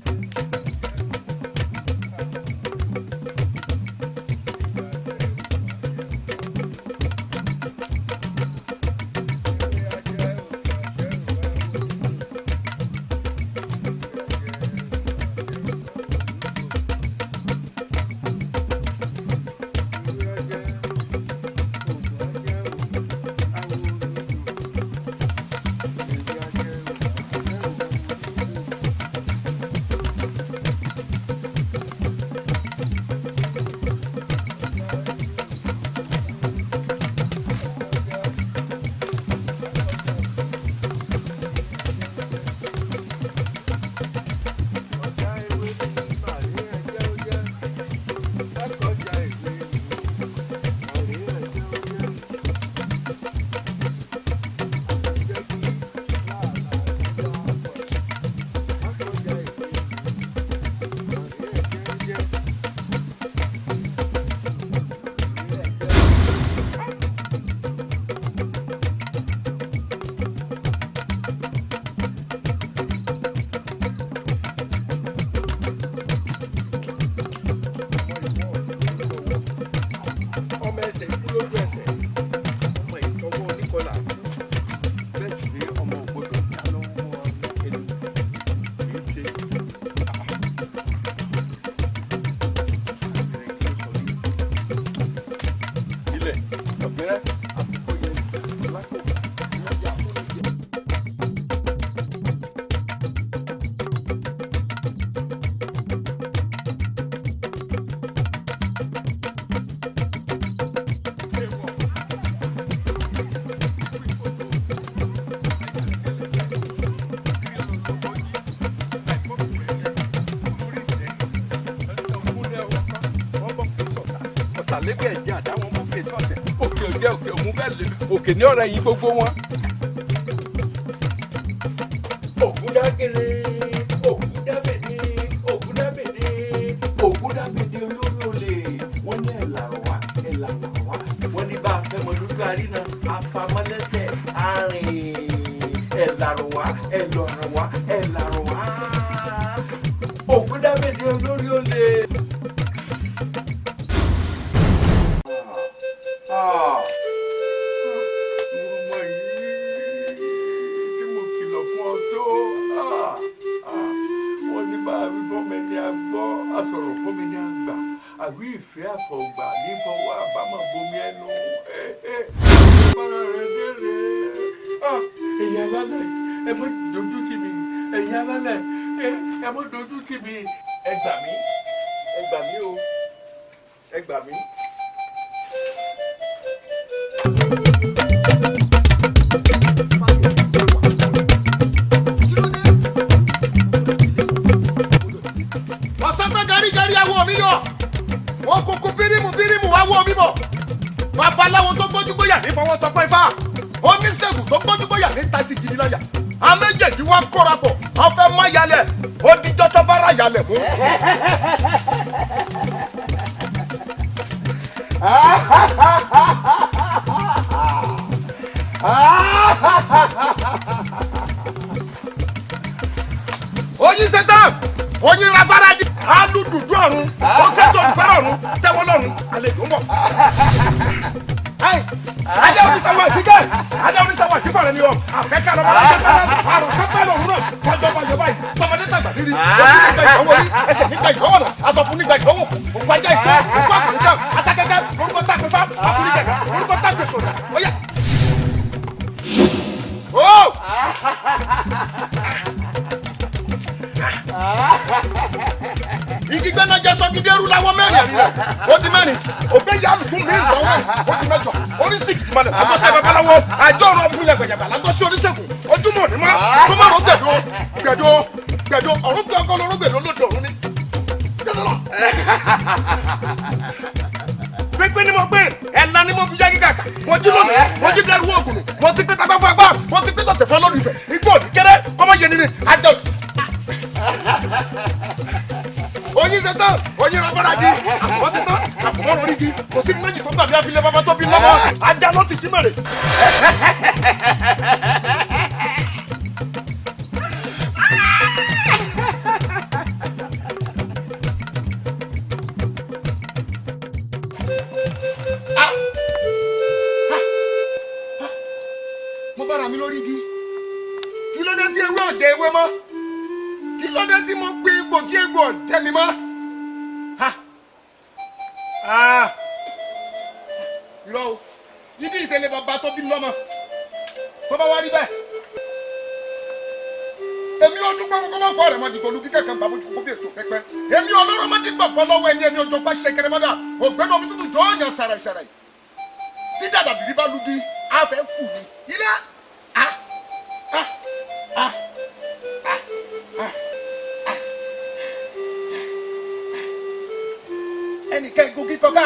Ọmọ ẹsẹ̀ ikú lójú ẹsẹ̀, ọmọ ìtọ́wọ́ oníkọlà kú, bẹ́ẹ̀ sì ni ọmọ ògbódò já lọ́wọ́ ẹni kì í ṣe. Ilẹ̀ ọ̀gbẹ́rẹ́ àkókò yẹn lápò lọ́jà tó lè jẹ. Ọ̀tàlẹ́gbẹ̀ẹ́ jẹ́ àdáwọn mú fèsì ọ̀tẹ̀ òkè òjẹ́ òkè òmú bẹ́ẹ̀ lè òkè ní ọ̀rẹ́ yìí gbogbo wọn. Ògúndágèrè, Ògúndábèdè, Ògúndábèdè, Ògúndábèdè olórí olè, wọ́n ní ẹ̀là wá, ẹ̀là wá, wọ́n ní bá a fẹ́ mọ lójú àríná, afamọ́lẹ́sẹ̀, arìn, ẹ̀là wá, ẹ̀là wá, ẹ̀là wá, Ògúndábèdè olórí olè. Ọmọ yìí tí mo kìlọ̀ fún ọ tó, wọ́n ní bá a wí fún mi ní agbọ́, a sọ̀rọ̀ fún mi ní àgbà, àwí ìfẹ́ àfọ̀gbà ní fọwọ́ àbámọ̀ bomi ẹnu. Bára rẹ̀ dére. Ẹ̀yin alálẹ̀, ẹ má dojú tì mí. Ẹ̀yin alálẹ̀, ẹ má dojú tì mí. Ẹ gbà mí, ẹ gbà mí o, ẹ gbà mí. tó gbójúgbóyà ní tasi gidi láyà. A méjèèjì wá kóra pọ̀, wọ́n fẹ́ má yalẹ̀, ó dijọ́ tó bá ra yalẹ̀ mú. Oyin ṣetán, oyin ragbára jí, alùdùdú ọ̀run, ó tẹ́tọ̀ olùfẹ́ràn ọ̀run, tẹ́wọ́ lọ́run, àlejò ń bọ̀. Ajá oníṣàwọ̀ àdìgẹ́, ajá oníṣàwọ̀ àdìgẹ́ rẹ̀ ni ọ, àfẹ́ká lọ́mọ alájẹ́ pẹ́lẹ́, àrùn pẹ́pẹ́ lọ́run náà, kọjọ́ bá yọba yìí, tọmọdé tàgbà rírí, ojú nígbà ìdánwò rí, ẹsẹ̀ nígbà ìdánwò náà, aṣọ fún nígbà ìdánwò, òkú ajá ìgbẹ́, òkú àkùnrin aṣakẹ́kẹ́, lórúkọ tá a pè fá, àkùnrin gẹ̀gẹ̀, lórúkọ tá a pè sọ̀dà, ó yá. Ó! Igi gbẹ́nà jẹ́ sọ́gídé rú láwọ́ mẹ́rin àríyá, ó di mẹ́rin, ògbé yálùkún mi ìsọ̀wọ́, ó di mẹ́jọ, oríṣi ìmọ̀lẹ̀ lágbọ́sẹ̀ babaláwo, àjọ ọ̀rọ̀ ọ̀bùn yàgbàyàgbà lágbọ́sẹ̀ oníṣègùn, ojúmọ̀ ní mọ́, tó má rò gbẹ̀dọ̀, gbẹ̀dọ̀, gbẹ̀dọ̀, ọ̀run tí ọkọ lọ́rọ̀ gbẹ̀dọ̀ lóde ọ̀run ni. Pínpín ni mo gbé, ẹ̀la ni mo fi yá gíga kà, mo jí lónìí, mo jí dẹrù oògùn nù, mo ti pín tagbá fún agbá, mo ti pín tọ̀tẹ̀ fún ọlọ́dún ìfẹ́, igbó òní kéré, kọ́mọ yẹn nínú àjọ. Oyin ṣetán, oyin rabara jí, àpò ṣetán, àpò lórí igi, kò sí méjì tó gbàgbé àfilẹ̀ bàbá tó bí lọ́wọ́, ajá ló ti jí mẹ́rẹ̀. Mo bára mi lórí igi, kí ló dé tí ewé ọ̀jẹ̀ ewé mọ́? Kí ló dé tí mo gbé egbò tí egbò ọ̀jẹ̀ mi mọ́? Irọ́ o, ibi ìṣẹ̀lẹ̀ bàbá tó bí lọ́mọ, tó bá wá rí bẹ́ẹ̀. Èmi ojú pé kókó máa ń fọ àrẹ̀mọ́ dìgbò lu kíkẹ́ kan bàbá ojú kókó bí èso pẹ́pẹ́. Èmi ọlọ́rọ̀ máa dìgbà bọ́ lọ́wọ́ ẹni ẹni ọjọ́ pa ṣẹkẹrẹ mọ́dà, ògbẹ́nu omi tútù jọ ọ̀yàn sàrà ìsàrà yìí. Tí dàdà bìrì bá lu bí, a fẹ́ fù ní. Ilé a a a a a a. Ẹnìkan ìgò kíkọ́ká,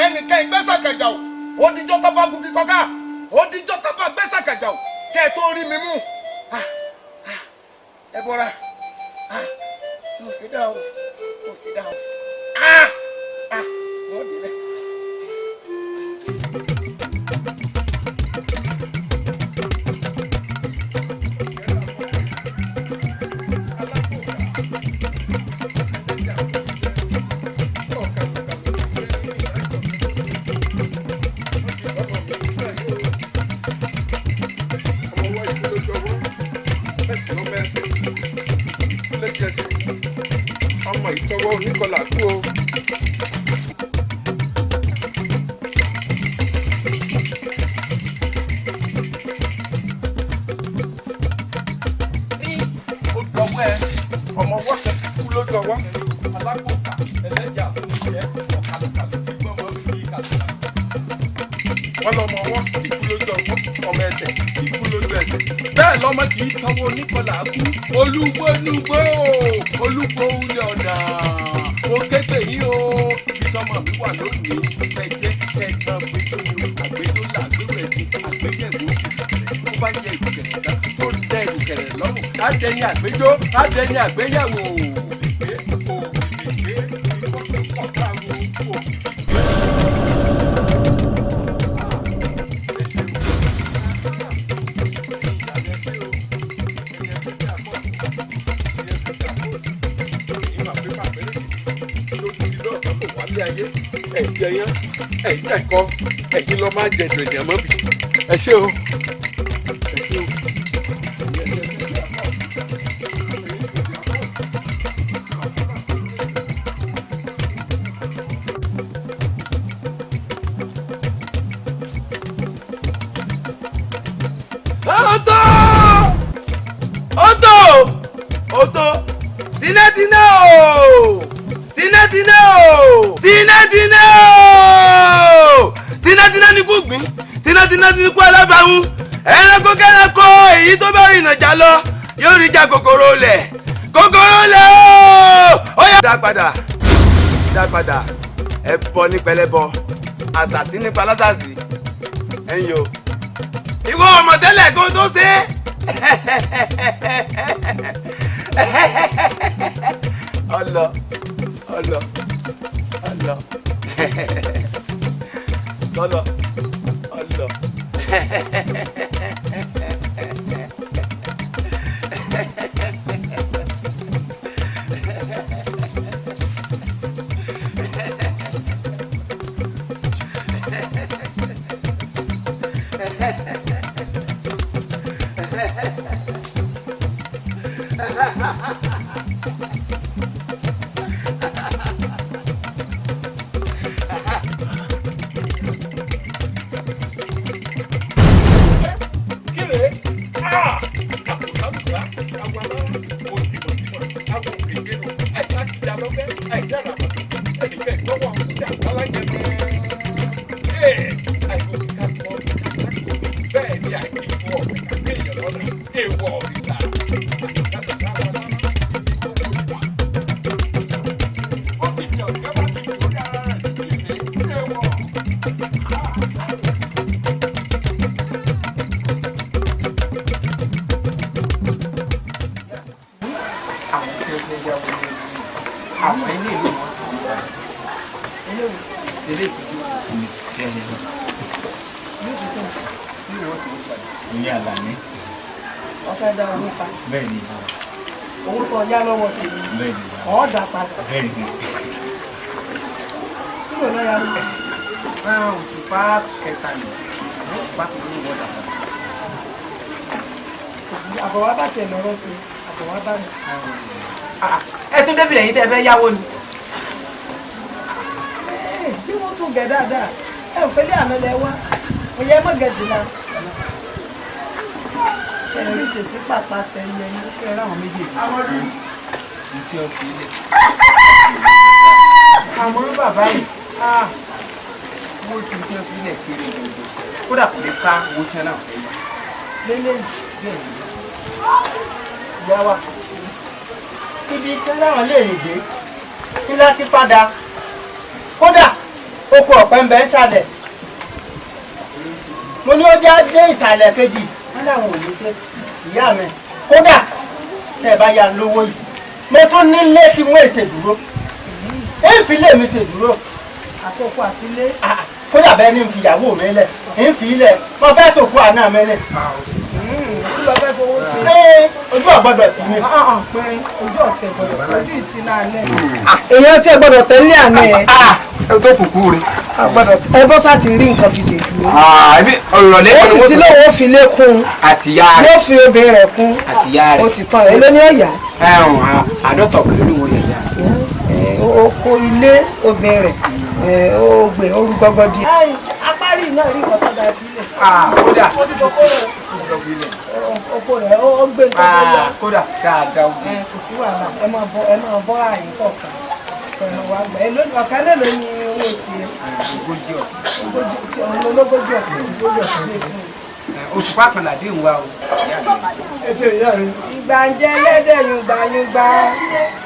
ẹnìkan ìgbésàkàjà o, odijọ́ tó bá gun kíkọ́ká, odijọ́ tó bá gbésàkàjà o, kẹ́ ẹ tó rí mi mú. Ẹ bọ́ra, kò sí dá o, kò sí dá o, wọ́n dé bẹ́ẹ̀. Ọmọ ìtọwọ́ oníkọlà kú o. Ó dọwọ́ ẹ, ọmọ ọwọ́ kan kú lójú ọwọ́, alákòókà, ẹlẹ́jà oníṣẹ́, ọ̀kàlùkàlù tí gbọ́mọ fi kàlùkàlù. Wọ́n lọ́mọ ọwọ́ ikú lójú ọwọ́, ọmọ ẹsẹ̀ ikú lójú ẹsẹ̀. Bẹ́ẹ̀ lọ́mọ kì í tọwọ́ oníkọlà kú. Olúgbólúgbó, olúgbó ulẹ̀ ọ̀nà. Mo ké pè yín o, ibi tọ́mọ mi wà lónìí. Ẹ̀jẹ̀ ẹ̀gbọ́n gbẹdọ̀ ni o, àgbẹ̀dọ̀ là àgbẹ̀wò ẹ̀sìn, àgbẹ̀yẹ̀wò. Tó bá yẹ ìrùkẹ̀rẹ̀ tán, tó tẹ ìrùkẹ̀rẹ̀ lọ́rùn, á dẹni àgbẹjọ́, á dẹni àgbéyẹ̀wò. Ẹ̀yin ẹ̀kọ́ ẹ̀yin lọ máa jẹ dòdì àmọ́ bì ẹ ṣé o ẹ ṣé o. Ó tó! Ó tó! Ó tó! Tinátiná o! Tinátiná o! Tinátiná o! Tinátiná ni kú gbìn, tinátiná ni kú alábàáhùn. Ẹranko kẹranko èyí tó bá rìnà jà lọ yóò rí jà kòkòrò lẹ̀. Kòkòrò lẹ̀ o! Ó yá. Dá padà, dá padà, ẹbọ ní pẹlẹbọ, àṣàsí nípa lásàsí, ẹ̀yin o. Ìwọ ọmọ tẹ́lẹ̀ kó tó ṣe. Ọlọ ọlọ ọlọ tọlọ ọlọ. Ìyá Àlàní. Ọ̀fẹ́ dá owó pa. Bẹ́ẹ̀ni. Owó tó yá lọ́wọ́ tèmi. Bẹ́ẹ̀ni. Ọ̀ dà padà. Bẹ́ẹ̀ni. Kí ló lọ́ya ló? Òṣùpá kẹta ni òṣùpá tó ní ìwọ́dà padà. Àbọ̀wá bá tiẹ̀ lọ́rọ́ ti àbọ̀wá bá mi. Ẹ tún débi lẹ́yìn tẹ́ ẹ fẹ́ yáwó ni. Bí wọ́n tún gẹ̀ dáadáa, ẹ ò pẹ́lẹ́ àná lẹ wá, òye mọ̀ gẹ̀dì la. Ṣé ṣètì pàpà tẹ̀lé ní ṣe ráwọn méjèèjì? Ní tí ó fi ilẹ̀. Àmọ́ bàbá yìí, owó tí tí ó fi ilẹ̀ kéré gbogbo. Kódà kò lè ká owó tí wọn náà fẹ́ yá. Lélẹ́yìí. Bẹ́ẹ̀ ni. Ìyá wa, ibi tí láwọn lè rìn dé, kí láti padà. Kódà, oko ọ̀pẹ ń bẹ ń sàlẹ̀. Mo ní ó dé ìsàlẹ̀ kejì, wọ́n láwọn ò ní ṣe ìyá mi. Kódà, tẹ́ ẹ bá yá lówó yìí, mo tún nílé tí wọ́n ṣe dúró. Ń fi ilé mi ṣe dúró. Àkókò àti ilé. Kódà bẹ́ẹ̀ ni ń fi ìyàwó mi lẹ̀, ń fi ilẹ̀, mo fẹ́ sòkú àná mi lẹ̀. Kí ló fẹ́ fowó ṣe? Ojú ọ̀gbọ́dọ̀ tì mí. Pẹ́rín ojú ọ̀tẹ̀ gbọ́dọ̀ tí ojú ìtì náà lẹ̀. Èèyàn tí ẹ gbọ́dọ̀ tẹ́lẹ̀ àná ẹ̀. Ẹ tó kùkú rẹ. Ẹ bọ́ sá ti rí nǹkan fi ṣèdúró. Ẹbí ọ̀rọ̀ Ó sì ti lóun ó fi lé kún. Àtìyá rẹ̀. Yóò fi obìnrin rẹ̀ kún. Àtìyá rẹ̀. Ó ti tán ẹ ló ní ọ̀yà. Ẹ̀hún àádọ́tọ̀ kan ló wọ́n yẹ̀ yá. Ó kó ilé obìnrin rẹ̀ ó gbé orú gọ́gọ́ di. Apárí náà rí nǹkan tó dáa sílẹ̀. Kódà. Ó ti kókó rẹ̀. Oko rẹ̀ ó gbé nǹkan tó yá. Kódà dáadáa ó gbé. Kò sí wàhálà ẹ máa bọ́ àyè kọ̀ọ̀kan. Pẹ̀lú wa gbà ọ̀kan mélòó ni owó tiẹ̀? Ogójì ọ̀kẹ́. Òun ológójì ọ̀kẹ́. Ogójì ọ̀kẹ́. Òṣùpá kan làdé ń wá o. Ìgbà ń jẹ ẹlẹ́dẹ̀ yùngbàyùngbà,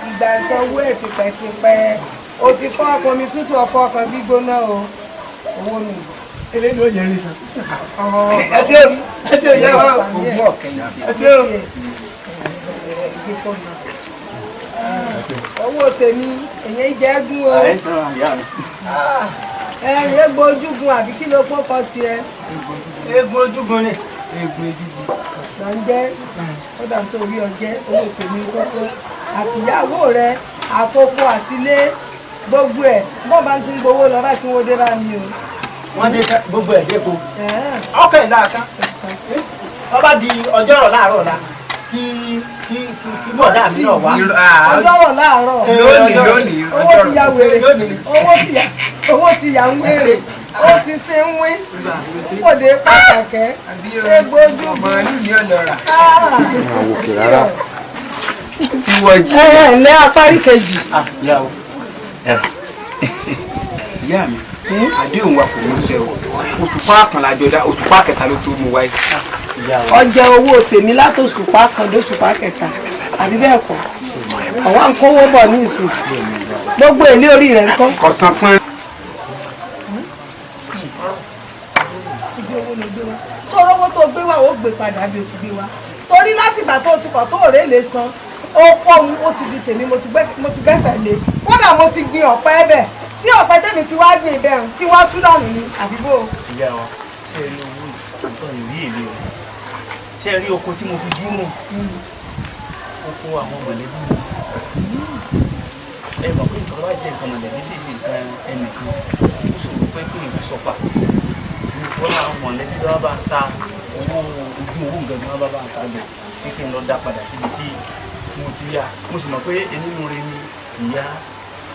ìgbà ń sanwó ẹ̀ tipẹ́tipẹ́. O ti fọ́ ọkàn mi tútù ọ̀fọ́ ọkàn gbígbóná o. Owó mi. Eléyìí ò jẹ́ rí san. Ẹ ṣé o, ẹ ṣé o yẹ wa o. Ogún ọ̀kẹ́ yìí ti. Ẹ ṣé o. Owó tèmi, èyàn jẹ́ gún o. Ẹ̀yìn egbò ojúgun àbí kí ló pọ́kọ tiẹ̀? Egbò ojúgun ni. Egbò ojúgun. Là ń jẹ́, ó dà tó rí ọjẹ́, owó tèmi kókó. Àtìyàwó rẹ, àkókò àtilé, gbogbo ẹ̀, bọ́ọ̀ bá ti ń gbowó lọ bá kí wọ́n dé bá mi o. Wọ́n dé gbogbo ẹ̀ dé ko. Ọkọ̀ ìlà kan. Wọ́n bá di ọjọ́ rọ̀ láàárọ̀ ọ̀la kí kí kí bọ̀dá mi náà wá. Ọjọ́rọ̀ láàárọ̀. Lónìí lónìí. Owó ti ya wèrè. Owó ti ya ń wèrè. Ó ti ṣe ń wín. Kòdé pàtàkẹ́. Egbò ojúgun. Màálù ni ó lọ rà. Òkè rárá. Ti wọ jí. Ẹ ẹ ǹlẹ́ apárí kejì. Ìyá o. Ìyá mi, àdéhùn wa kò ní ṣe o. Òṣùpá kan lájọ dá, òṣùpá kẹta ló tó mú wáyé. Ọjẹ owó tèmi látòṣùpá kan dóṣùpá kẹta àbí bẹ́ẹ̀ kọ́ ọ̀wá ń kówó bọ̀ ní ìsìn gbogbo èlé orí rẹ̀ ń kọ́. Kọ̀sán pọ́n. Ibi owó ló gbé wá. Sọ̀rọ̀ owó tó gbé padà bí o ti gbé wá torí látìgbà tó o ti kọ̀ tó òré lè san ó pọ̀ òun ó ti di tèmi mo ti gbẹ́sẹ̀ lé kódà mo ti gbin ọ̀pẹ bẹ̀ sí ọ̀pẹ tèmi ti wá gbin ibẹ̀ kí wọ́n tú dànù ni àbíbò. Ìyá wa, ṣé ẹ rí owó ìtọ́ ìrí èlé o? Ṣé ẹ rí oko tí mo fi dúró? Oko àwọn mọ̀lẹ́bí mi. Ẹ mọ̀ pé nǹkan bá jẹ́ nǹkan mọ̀lẹ́bí sì ṣe nǹkan ẹnìkan. Ó ṣòro pé kí nǹkan sọ̀fà. Wọ́n àwọn mọ̀lẹ́bí lọ́wọ́ bá ń sa owó ojú owó nǹkan tí wọ́n bá ń sa jọ pé kí n lọ dá padà síbi tí mo ti yá. Mo sì mọ̀ pé onínúure ni ìyá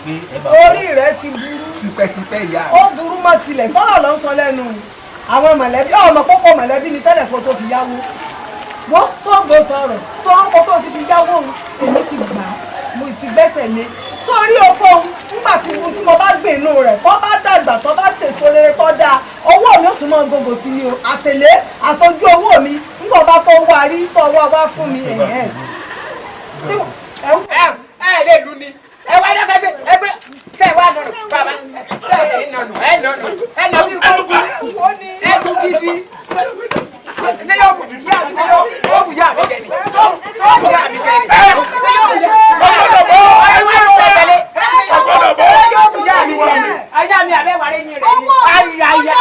pé ẹ bá. Orí rẹ ti burú. Tipẹ́tipẹ́ ìyá rẹ. Ó burú mọ́ tilẹ̀ sọ́rọ̀ ló ń sọ lẹ́nu àwọn mọ̀lẹ́bí ọmọ kókó mọ̀lẹ́bí ni tẹ́lẹ̀ kó tó fi yáwó. Wọ́n sọ́gbó tọrọ sọ́rọ́ kó tó ti fi yáwó òun èmi ti gbà á mo sì gbẹ́sẹ̀ lé sórí oko òun nígbà tí mo bá gbìn inú rẹ̀ tó bá dàgbà tó bá sèso rere tó dáa owó mi ò tún mọ́ gbogbo sí ni o àtẹ̀lé àtọ́jú owó mi nígbà bá tó wá rí tó wá wá fún mi ẹ̀hẹ́n. Ẹ lè lu ni ẹ wá dọ́kẹ́ gbé ẹgbẹ́ tẹ wá nọnù bàbá tẹ ẹ nọnù ẹ nọnù ẹ nọ bí kú ẹ kú gidi ṣé yóò bù yá mi ṣé yóò bù yá mi jẹ ni ṣé yóò bù yá mi jẹ ni ṣé yóò bù yá mi yóò bù yá mi jẹ ni ayá mi abẹ́ wàlẹ́ yín rẹ̀ ni ayá ayá.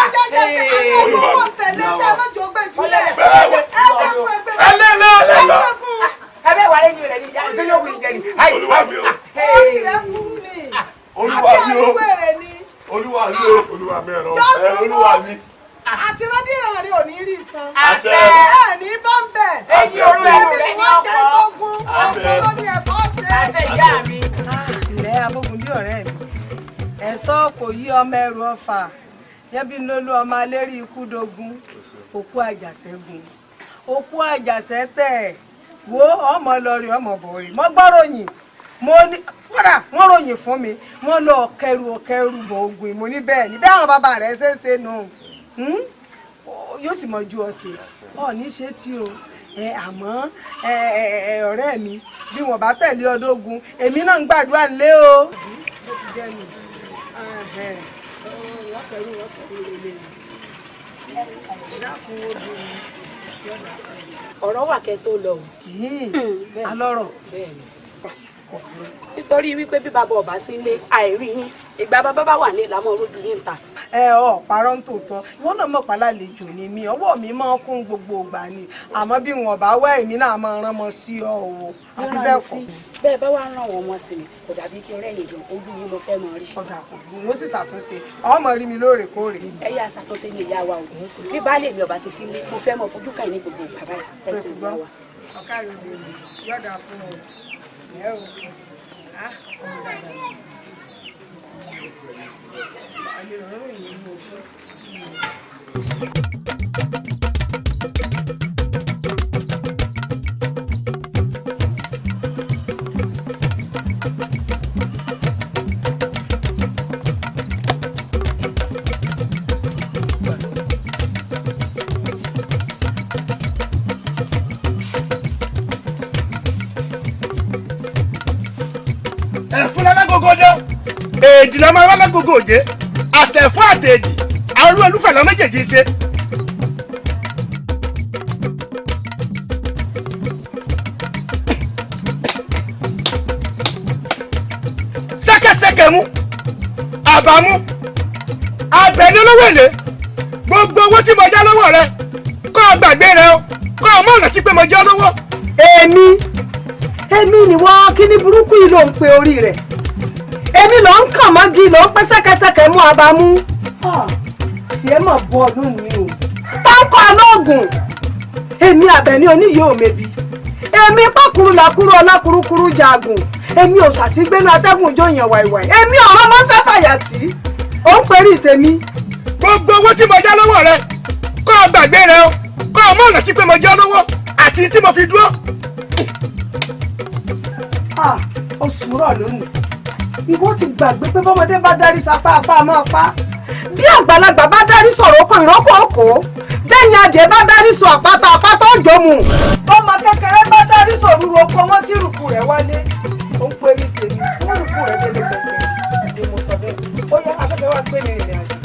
Abẹ́ wàlẹ́ yín rẹ̀ ni ṣé yóò bù yín jẹ ni. Olúwa mi o. Orí rẹ̀ burú ni. Olúwa mi o. Olúwa mi o. Olúwa mi ẹ̀rọ. Olúwa mi. Àti rádìrán rẹ ò ní rí san. Àṣẹ. Ẹ ní bọ́m̀bẹ̀. Èyí orú ẹnu rẹ ní ọkọ. Ọkọ ló ní ẹ̀fọ́ ṣe. Àṣẹ ìyá mi. Ilẹ̀ abógundé ọ̀rẹ́ mi. Ẹ̀sọ́ kò yí ọmọ ẹrù ọfà. Yẹ́bí lólú ọmọ alérí ikú dogun. Òkú àjàṣẹ́gun. Òkú àjàṣẹ́ tẹ̀. Wo ọmọ lọ rí ọmọ bọ̀ rí. Mo gbọ́ ròyìn. Mo ní kódà wọ́n ròyìn fún mi. Wọ́n lọ kẹrù ọ̀kẹrù bọ̀ ogun. Mo ní bẹ́ẹ̀ ni bẹ́ẹ̀ àwọn bàbá rẹ̀ ṣe é ṣe nù. Yóò sì mọ ju ọ̀sẹ̀ ọ̀ ní ṣe tí o àmọ́ ọ̀rẹ́ mi bí wọ́n bá tẹ̀lé ọdọ́gun èmi náà ń gbàdúrà nílé o. Ó ti jẹ́ nù Ọ̀rọ̀ wà kẹ́ tó lọ o. Alọ́rọ̀. Nítorí wípé bí bàbá ọba sí ilé àìrí yín ìgbà bàbá bá wà ní ìlàmọ́ rojú yín ta. Ẹ ọ parọ́ ń tòótọ́ ìwọ náà mọ̀ pálálejò ni mi ọwọ́ mi máa ń kún gbogbo ìgbà ni àmọ́ bí wọn bá wá èmi náà máa rán mọ́ sí ọ o àbí bẹ́ẹ̀ kọ́. Bẹ́ẹ̀ bá wá ràn wọ́n mọ́ sí mi kò dàbí kí ọ̀rẹ́ yìí gan ojú yín mo fẹ́ mọ rí. Ọ̀dà kò burú ó sì ṣàtúnṣe ọmọ rí mi lóòrèkóòrè. Ẹ yá ṣàtúnṣe ní ìyá wa o bí baálé mi ọba ti fi lé mo fẹ́ mọ fojú kàn ní gbogbo ìgbà báyìí. Ṣé ti gbọ́? Ọ̀ká rẹ̀ yọ̀dà fún ọ. Ẹ o. Ah, ọmọ dáadáa. Ẹ̀fún lálágógó dán èdì lọ́mọ alágógó òjé àtẹ̀fún àtẹ̀jì àwọn olúfẹ̀ lọ méjèèjì ṣe. Ṣẹ́kẹ́ṣẹkẹ̀ mú àbámú àgbẹ̀ni olówó èlé gbogbo owó tí mo yá lọ́wọ́ rẹ kọ́ ọ gbàgbé rẹ o kọ́ ọ mọ̀ ọ̀nà tí pé mo jẹ́ olówó. Èmi ni wọ́n kíní burúkú yìí ló ń pe orí rẹ̀ èmi ló ń kàn mọ́gi ló ń pẹ́ ṣẹ́kẹ́ṣẹkẹ̀ mú abamú tiẹ̀ mọ̀ bọ́ lónìí o táǹkọ̀ alóògùn èmi Àbẹ̀ní oníyìí ò mebi èmi pàkúrú làkúrú ọlákúrúkúrú jagun èmi ò ṣàtìgbénu atẹ́gùn jóyàn wàìwàì èmi ọ̀rọ̀ mọ́ sáfàyàtì ó ń perí tèmi. Gbogbo owó tí mo yá lọ́wọ́ rẹ kọ́ ọ gbàgbé rẹ o kọ́ ọ mọ̀ ọ̀nà tí pé mo jẹ́ olówó àti tí mo fi dúró. Ó sùúrọ̀ lónìí ìwọ ti gbàgbé pé bọ́mọdé bá dárí sapá apá máa pa bí àgbàlagbà bá dárí sọ̀rọ̀ oko ìrókò òkò bẹ́yìn adìẹ bá dárí sọ àpáta àpáta òjò mu ọmọ kékeré bá dárí sọ̀rọ̀ oko wọn tí rùkù rẹ̀ wálé ó ń perí tèmi ó rùkù rẹ̀ délé pẹ̀pẹ̀ èdè mo sọ bẹ́ẹ̀ ó yẹ afẹ́fẹ́ wá gbé mi rìnrìn àjò.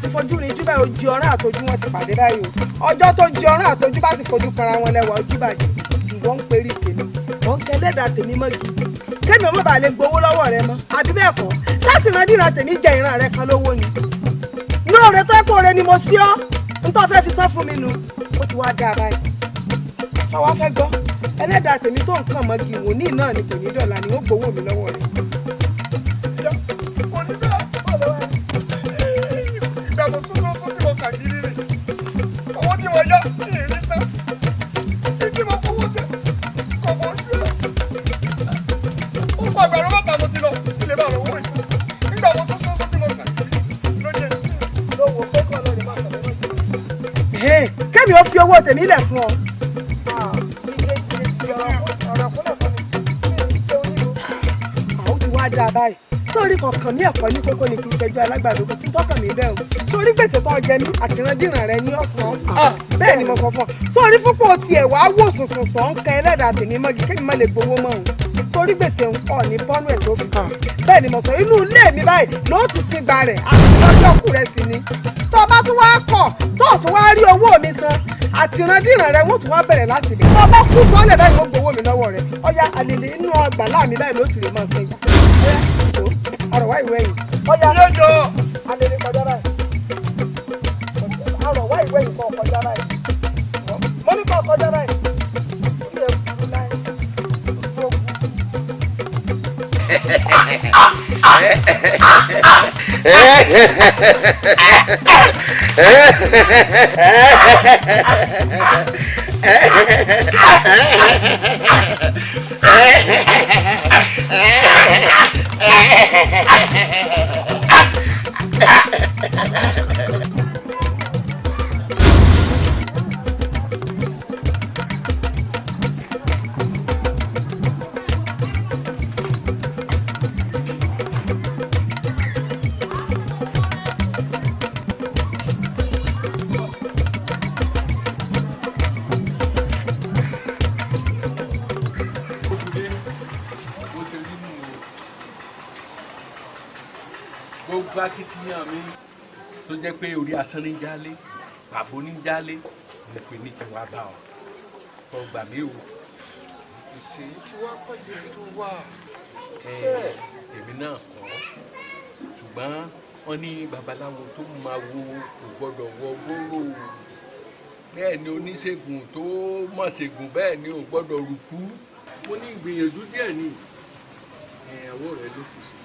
ti fojú rin jú báyìí, ojú ọ̀rán àtọjú wọn ti pàdé báyìí o. Ọjọ́ tó ju ọ̀rán àtọjú bá sì fojú kanra wọn lẹ́wà ojú bàjẹ́. Ìwọ ń perí tèmi, wọ́n ń kẹlẹ́dà tèmi mọ́gi. Kémi ò má bàa lè gbowó lọ́wọ́ rẹ mọ́, àbí bẹ́ẹ̀ kọ́? Sátìrandíran tèmi jẹ ìran rẹ kan lówó ni. Lóore tó kó re ni mo sí ọ́, n tó fẹ́ fi sán fún mi nu, ó ti wá dáa báyìí. Sọ wá fẹ́ gbọ́, ẹlẹ́dàá tèmi tó nǹkan mọ́gi ìwòní náà ni kò ní dọ̀la ni ó gbowó mi lọ́wọ́ rẹ. Ìgbà mo tún lọ tó tí mo kà kiri rè, owó tí mo yá ìrírí tán, títí mo kówó tẹ kò mọ̀ ojú ẹ̀. Ó kọ àgbàdo mẹ́ta mo ti lọ ilé bá lọ wó èso. Nígbà mo tún tó tí mo kà kiri ló jẹ. Lówó pé kọ́ lórí má kàn mí. Kémi ó fi owó tèmi lẹ̀ fún ọ. Àwọn ti wá dáa báyìí. Sórí kọ̀ọ̀kan ní ẹ̀kọ́ ní kókó ni kì í ṣẹjọ́ alágbàdo, kò sí tọ́kàn mi bẹ́ẹ̀ o. Sórí gbèsè tó jẹ mí àtìrandíran rẹ ní ọ̀sán. Bẹ́ẹ̀ ni mo sọ fún ọ. Sórí fúnpọ̀ tiẹ̀ wàá wò sùnsùnsùn ń kan ẹlẹ́dàá tèmi mọ́gi kémi má lè gbowó mọ́ o. Sórí gbèsè ń ọ̀ ní bọ́nú ẹ̀ tó fi kàn. Bẹ́ẹ̀ ni mo sọ, inú ilé mi báyìí ló ti sin gba rẹ̀ àti lọ́jọ́ kù rẹ̀ sí ni. Tó o bá tún wá kọ̀ tó o tún wá rí owó mi san àtìrandíran rẹ wọ́n tún wá bẹ̀rẹ̀ láti ibẹ̀. Tó o bá kú sọ́lẹ̀ báyìí wọ́n gbowó mi lọ́wọ́ rẹ̀. Ọya àlèlè inú ọgbà láàmì báyìí ló ti lè máa sin gbà. Ọya tó ọ̀rọ̀ wá ìwé yìí. Ọya àlèlè kọjá báyìí. Ọ̀rọ̀ wá ìwé yìí kọ́ kọjá báyìí. Mo ní kọ́ kọjá báyìí. Orí ẹ̀ burú láì. Gbogbo akitiyan mi tó jẹ́ pé orí asán ní jálé, pàbó ní jálé, mo fi ní kí wàá bá ọ kọ gbà mí o. Ṣe tí wàá pàdé tó wà. Èmi náà kọ́, ṣùgbọ́n wọ́n ní babaláwo tó máa wo kò gbọ́dọ̀ wọ gbòòrò, bẹ́ẹ̀ ni oníṣègùn tó mọ̀ ṣègùn bẹ́ẹ̀ ni ò gbọ́dọ̀ rúkú. Mo ní ìgbìyànjú díẹ̀ ni ẹ̀wọ́ rẹ ló kù sí.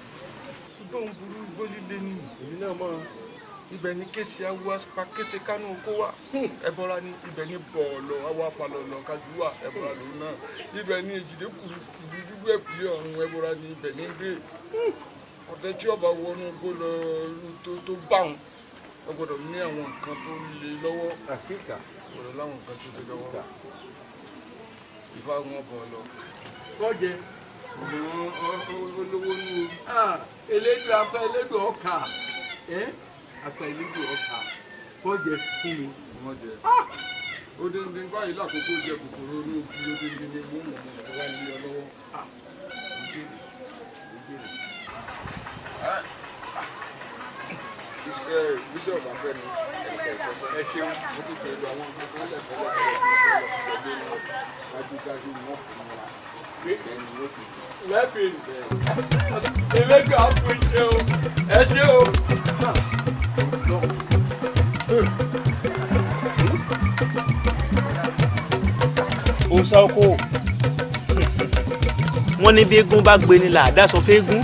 Ṣùgbọ́n burú gbólílé ni. Èmi náà mọ̀. Ibẹ̀ ni kése awo pa kése kánú kó wà. Ẹbọra ni ibẹ̀ ni bọ̀ọ̀lọ̀ awo afalọ̀lọ̀ kájú wà ẹbọra lòun náà. Ibẹ̀ ni èjìdé kùrukùru dúdú ẹ̀kúlé ọ̀run ẹbọra ni ibẹ̀ ní gbé. Ọ̀dẹ tí ọba wọnú gbó lọ tó bá wọn. Ẹ gbọ́dọ̀ ní àwọn nǹkan tó le lọ́wọ́. Àkíkà. Gbọ́dọ̀ láwọn nǹkan tó le lọ́wọ́. Ifá wọn bọ̀ lọ. Kọ́jẹ. Olówó ní o. Elédùn apá elédùn ọkà. Apá elédùn ọkà. Kọ́jẹ fún mi. Wọ́n jẹ. Odindi báyìí lákòókò jẹ kòkòrò inú ojú odindi ni mo mọ̀ mọ̀ wá ní ọ lọ́wọ́. Iṣẹ́ ọ̀bà fẹ́ ni ẹ̀ka ìfọṣọ. Ẹ ṣeun. Mo ti tẹ̀lé àwọn gbogbo lẹ́fẹ̀ẹ́ lẹ́fẹ̀ẹ́ dájúdájú ni wọ́n fún wa. Lẹ́bìrì. Elédùn àpò ìṣe o. Ẹ ṣé o. Òòṣà oko wọ́n ní bí eégún bá gbé ni là á dáṣọ fẹ́ẹ́gún,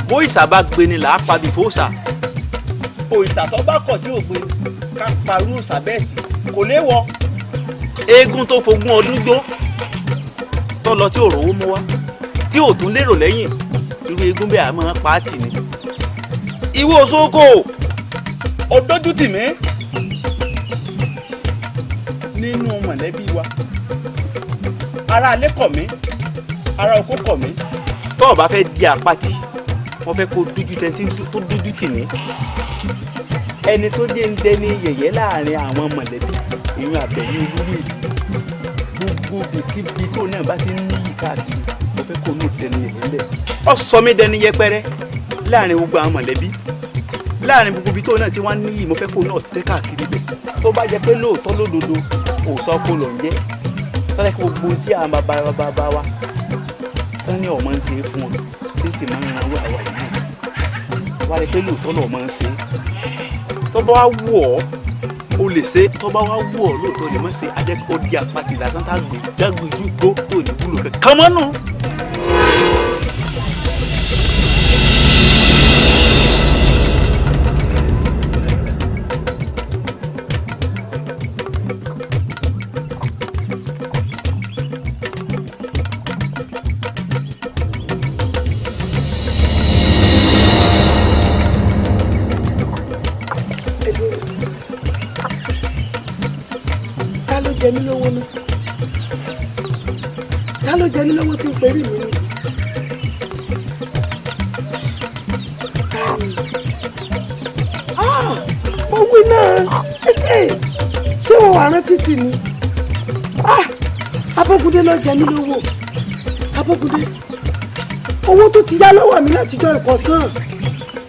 bóìṣà bá gbé ni là á pabì fóòṣà, òòṣà tó bá kọ̀ tí ò gbé ká parú òòṣà bẹ́ẹ̀ tì kò léwọ. Eégún tó fogún ọdún gbó tó lọ tí ò rówó mú wá tí ò tún lérò lẹ́yìn, irú eégún bẹ́ẹ̀ á máa pa á tì ní. Ìwọ Òṣogbo ó dójú tì mí nínú mọ̀lẹ́bí wa, ará ilé kọ̀ mí, ará oko kọ̀ mí. Tó o bá fẹ́ di àpatì, wọ́n fẹ́ kó dójú tẹ́ntì tó dójú tì mí. Ẹni tó jẹ́ ń dẹni yẹ̀yẹ́ láàrin àwọn mọ̀lẹ́bí ìyún Àbẹ̀ní olórí ìlú, gbogbo ibikíbi tó náà bá ti ń níyì káàkiri, mo fẹ́ kó ní dẹni yẹ̀yẹ́ lẹ̀. Ó sọ mí dẹni yẹpẹrẹ láàrin gbogbo àwọn mọ̀lẹ́bí. Láàrin gbogbo ibi tó náà ti wá níyì, mo fẹ́ kó náà tẹ́ káàkiri bẹ̀. Tó bá jẹ́ pé lóòótọ́ lódodo òòṣà oko ló ń jẹ́, tọ́lá kí gbogbo tí àwọn bàbá bàbá wa tán ní ọmọ ń ṣe é fún ọ, tí sì máa ń ran owó àwa yìí náà wá rí pé lóòótọ́ lọ́ọ́ máa ń ṣe é. Tó bá wá wù ọ́, o lè ṣe é. Tó bá wá wù ọ́ lóòótọ́, lè má ṣe. Ajẹ́ kó di apáti lásán tá gbé jágbe ojú gbó tó ní wúlò kankan mọ́nù. Ta ló jẹ mí lówó náà? Ta ló jẹ mí lówó tí ń perí mi ni? Ta ni? Ah, mo wí náà. Ṣé wọn wà rántí tì ní? Ah, Abógundé ló jẹ mí lówó. Abógundé, owó tó ti yá lọ́wọ́ mi látijọ́ ìkọ̀sán.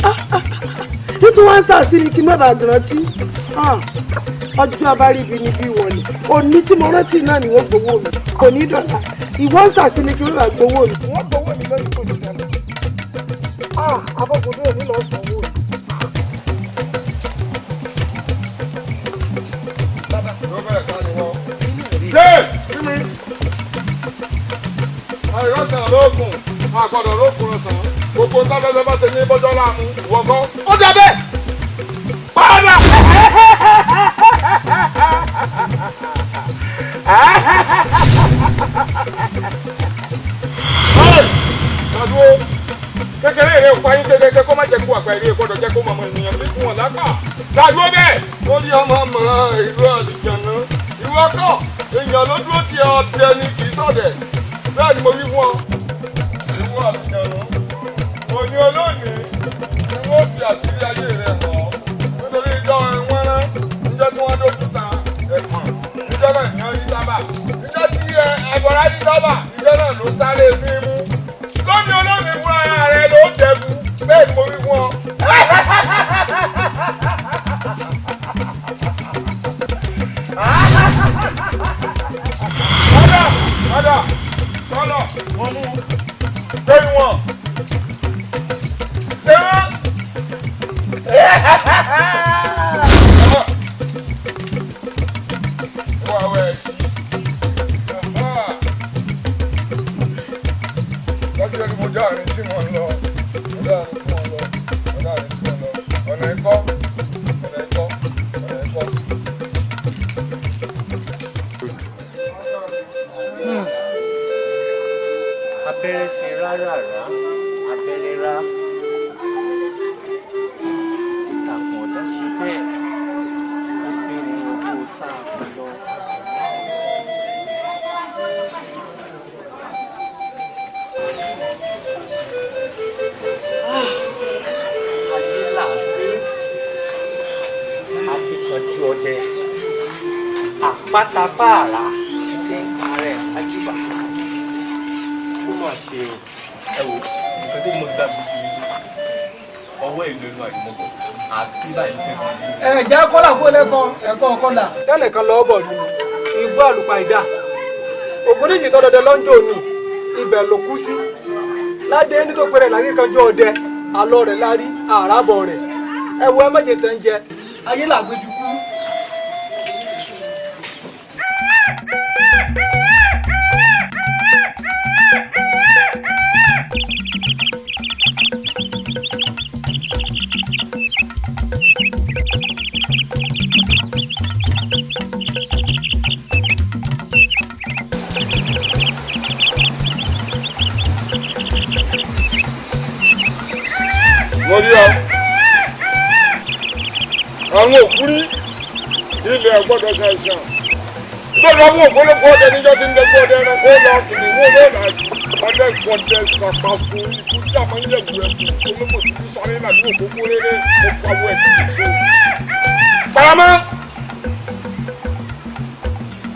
Ah, ah, ah, nítorí wọn ń sàsí ni kí n má bàa rántí. Ah, ọjọ́ abáríbi ni bí wọlé òní tí mo rántí náà ni wọ́n gbowó mi, kò ní dọ̀là. Ìwọ ń sàsí ni kí wọ́n bá gbowó mi. Wọ́n gbowó mi lónìí, kò ní dọ̀là. Ah, Abógundé, òní lọ́ọ́ sanwó mi. Ṣé kíni àìrọ́sàn lóògùn àgbọ̀dọ̀ lóògùn ọ̀sán gbogbo ń tábẹ́fẹ́ bá ṣe ní bọ́jọ́ láàmú ìwọ́kọ́ ó jẹ bẹ́ẹ̀ padà. Ṣàdúró kékeré rẹ̀ pa yín kékeré kó má jẹ́ kó àgbà eré gbọ́dọ̀ jẹ́ kó mọ̀mọ́ ènìyàn bí fún wọn lápá. Ṣàdúró bẹ́ẹ̀ ó ní ọmọ mọ̀ ìlú àlùjànnú ìwọ kọ́ èèyàn ló dúró ti ọdẹ ni kì í sọ̀dẹ̀ bẹ́ẹ̀ ni mo wí fún ọ. Ìwọ àlùjànnú òní olónìí ni wọ́n fi àṣírí ayé rẹ̀ hàn ọ́ nítorí ìjọ wọn rán níjọ́ tí wọ́n dójú ta ẹ̀pọ̀n níjọ́ náà ní wọ́n rí sábà níjọ́ tí ẹ̀bọ̀rá rí sábà níjọ́ náà ló sáré fíìmù lónìí olónìí fúnra rẹ̀ ló jẹ̀bù bẹ́ẹ̀ ni mo wí fún ọ. Padà padà sọ́lọ̀ wọ́n mú lórí wọn. Ṣé wọ́n? Wà wẹ̀ sí. Lọ́jọ́ ni mo já àárín tí mo ń lọ. Mo já àárín tí mo ń lọ. Mo já àárín tí mo ń lọ. Ọ̀nà ikọ́. Ọ̀nà ikọ́. Ọ̀nà ikọ́. Abẹ́rẹ́ sí rárá rá abẹ́rẹ́ rá ìtàkùn ọ̀dá ṣe bẹ́ẹ̀ ó gbére owó sáà lọ. Ayé là ń gbé akíkanjú ọdẹ àpáta báàrà ní ààrẹ àjùbà ó mà ṣe o. Ẹ wo nǹkan tí mo dá gbogbo ọwọ́ ìlú inú àyùmọ̀bọ̀ àti báyìí ṣe. Ẹ jẹ́ kọ́là kó lẹ́kọ̀ọ́ ẹ̀kọ́ kọ́là. Sẹ́lẹ̀ kan lọ́ọ́ bọ̀ nínú igbó àlùpàìdà Ògúndíjì tọ́dọdẹ lọ́njọ́ òní ibẹ̀ ló kú sí ládé nítorí pé rẹ̀ lákìkanjú ọdẹ alọ́ rẹ̀ lárí àràbọ̀ rẹ̀ ẹ wo ẹ méje tẹ́ ń jẹ ayé làgbéjú kú. Mo rí ọ àwọn òkúrí ilẹ̀ ọgbọ́dọ̀ ṣàìsàn gbọ́dọ̀ mú ògbólógbò ọdẹ níjọ́ tí ń dẹ́gbọ́ ọdẹ ẹranko lọ kìnìún olóòlà ọdẹ gbọdẹ sàpà fún ikú tí a máa ń yẹ̀wù ẹ̀kú ológbò tuntun sáré làbí òkókó rere mo pawọ́ ẹ̀kú so. Paramọ́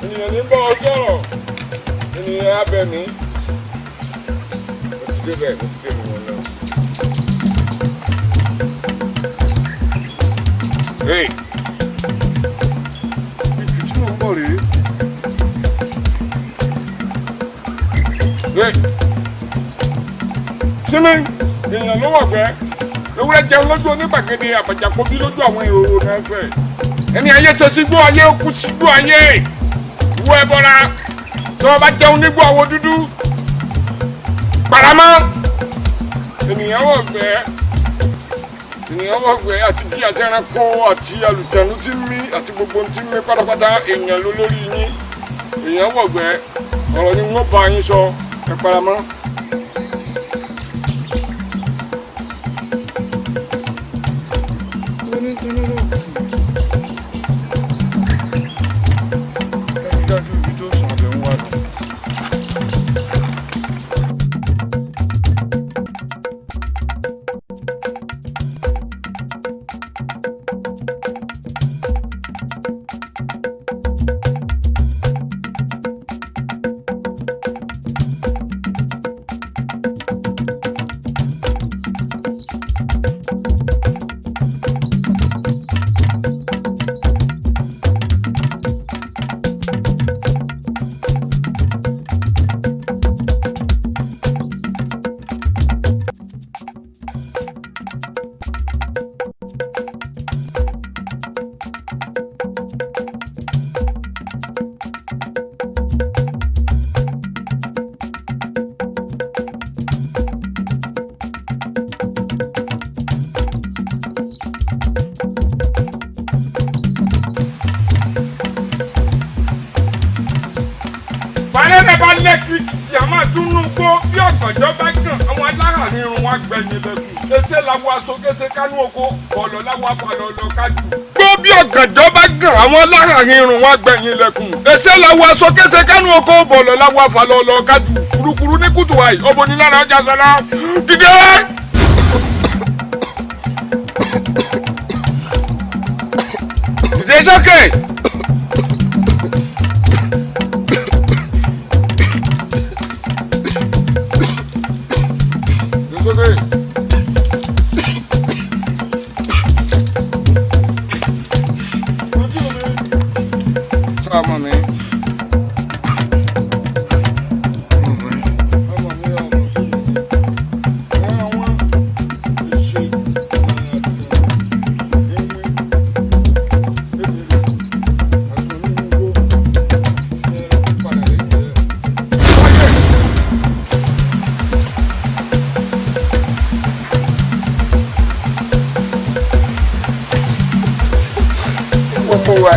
ènìyàn ní bọ́ ọjọ́ rọ̀ ènìyàn abẹ mi mo ti débẹ̀ mo ti débẹ̀ wọn lọ. Hey. Ibi tí mò ń bọ̀ rèé. Hey. Sinmi, èèyàn ló wọ̀ gbẹ́. Ewúrẹ́ jẹun lójú onígbàgede àbàjàkọ́ bí lójú àwọn èrò náà fẹ́. Ẹni ayé ṣe sígbó ayé ó kú sígbó ayé. Ìwọ ẹbọra tí wọ́n bá jẹun nígbó àwọ̀ dúdú. Paramọ́. Ènìyàn wọ̀ gbẹ́. Ènìyàn wọ̀ gbẹ́ àti bí àti ẹranko àti àlùjànnú tí ń mí àti gbogbo tí ń mí pátápátá èèyàn ló lórí yín. Èèyàn wọ̀ gbẹ́. Ọ̀rọ̀ ni wọ́n bá yín sọ. Ẹ paramọ́. Dájúdájú ibi tó sàn lè ń wá lọ. Balẹ̀ bá lẹ́kìtì tí a máa dúnú gbó bí ọ̀gànjọ́ bá gàn àwọn alára ní irun wa gbẹ̀yìn lẹ́kùn. Ẹsẹ̀ làwọn aṣọ kése kánú oko, bọ̀lọ̀ làwọn afàlọ́ lọ kájú. Gbó bí ọ̀gànjọ́ bá gàn àwọn alára ní irun wa gbẹ̀yìn lẹ́kùn. Ẹsẹ̀ làwọn aṣọ kése kánú oko, bọ̀lọ̀ làwọn afàlọ́ lọ kájú. Kurukuru ní kùtù àì, ọbọ ní lára ọjà sọlá. Dìde! Dìde sókè! Dìde sókè! Sọ ọmọ mi. Ọmọ mi ọmọ mi. Àwọn ìṣe Gbogbo wa.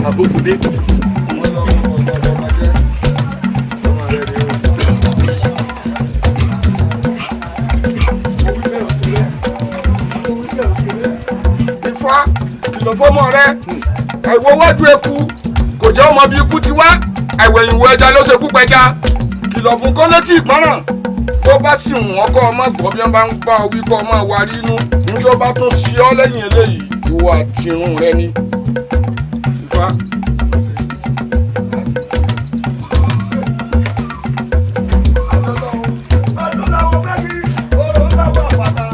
Abókúndé. Ifá kìlọ̀ fọ́mọ rẹ àìwọ wájú eku kò jẹ́ ọmọ bí ikú ti wá àìwẹ̀yìnwó ẹja ló ṣekú pẹja kìlọ̀ fún kó létí ìgbọ́ràn tó bá sì wọ́n kọ́ ọmọ gbọ́ bí wọ́n bá ń bá ọ wí kọ́ ọmọ wa rí inú ní tó bá tún ṣe ọ́ lẹ́yìn eléyìí ìwọ àti irun rẹ ni. Ifá. Ọdún làwọn fẹ́ kí oró làwọn àpáta.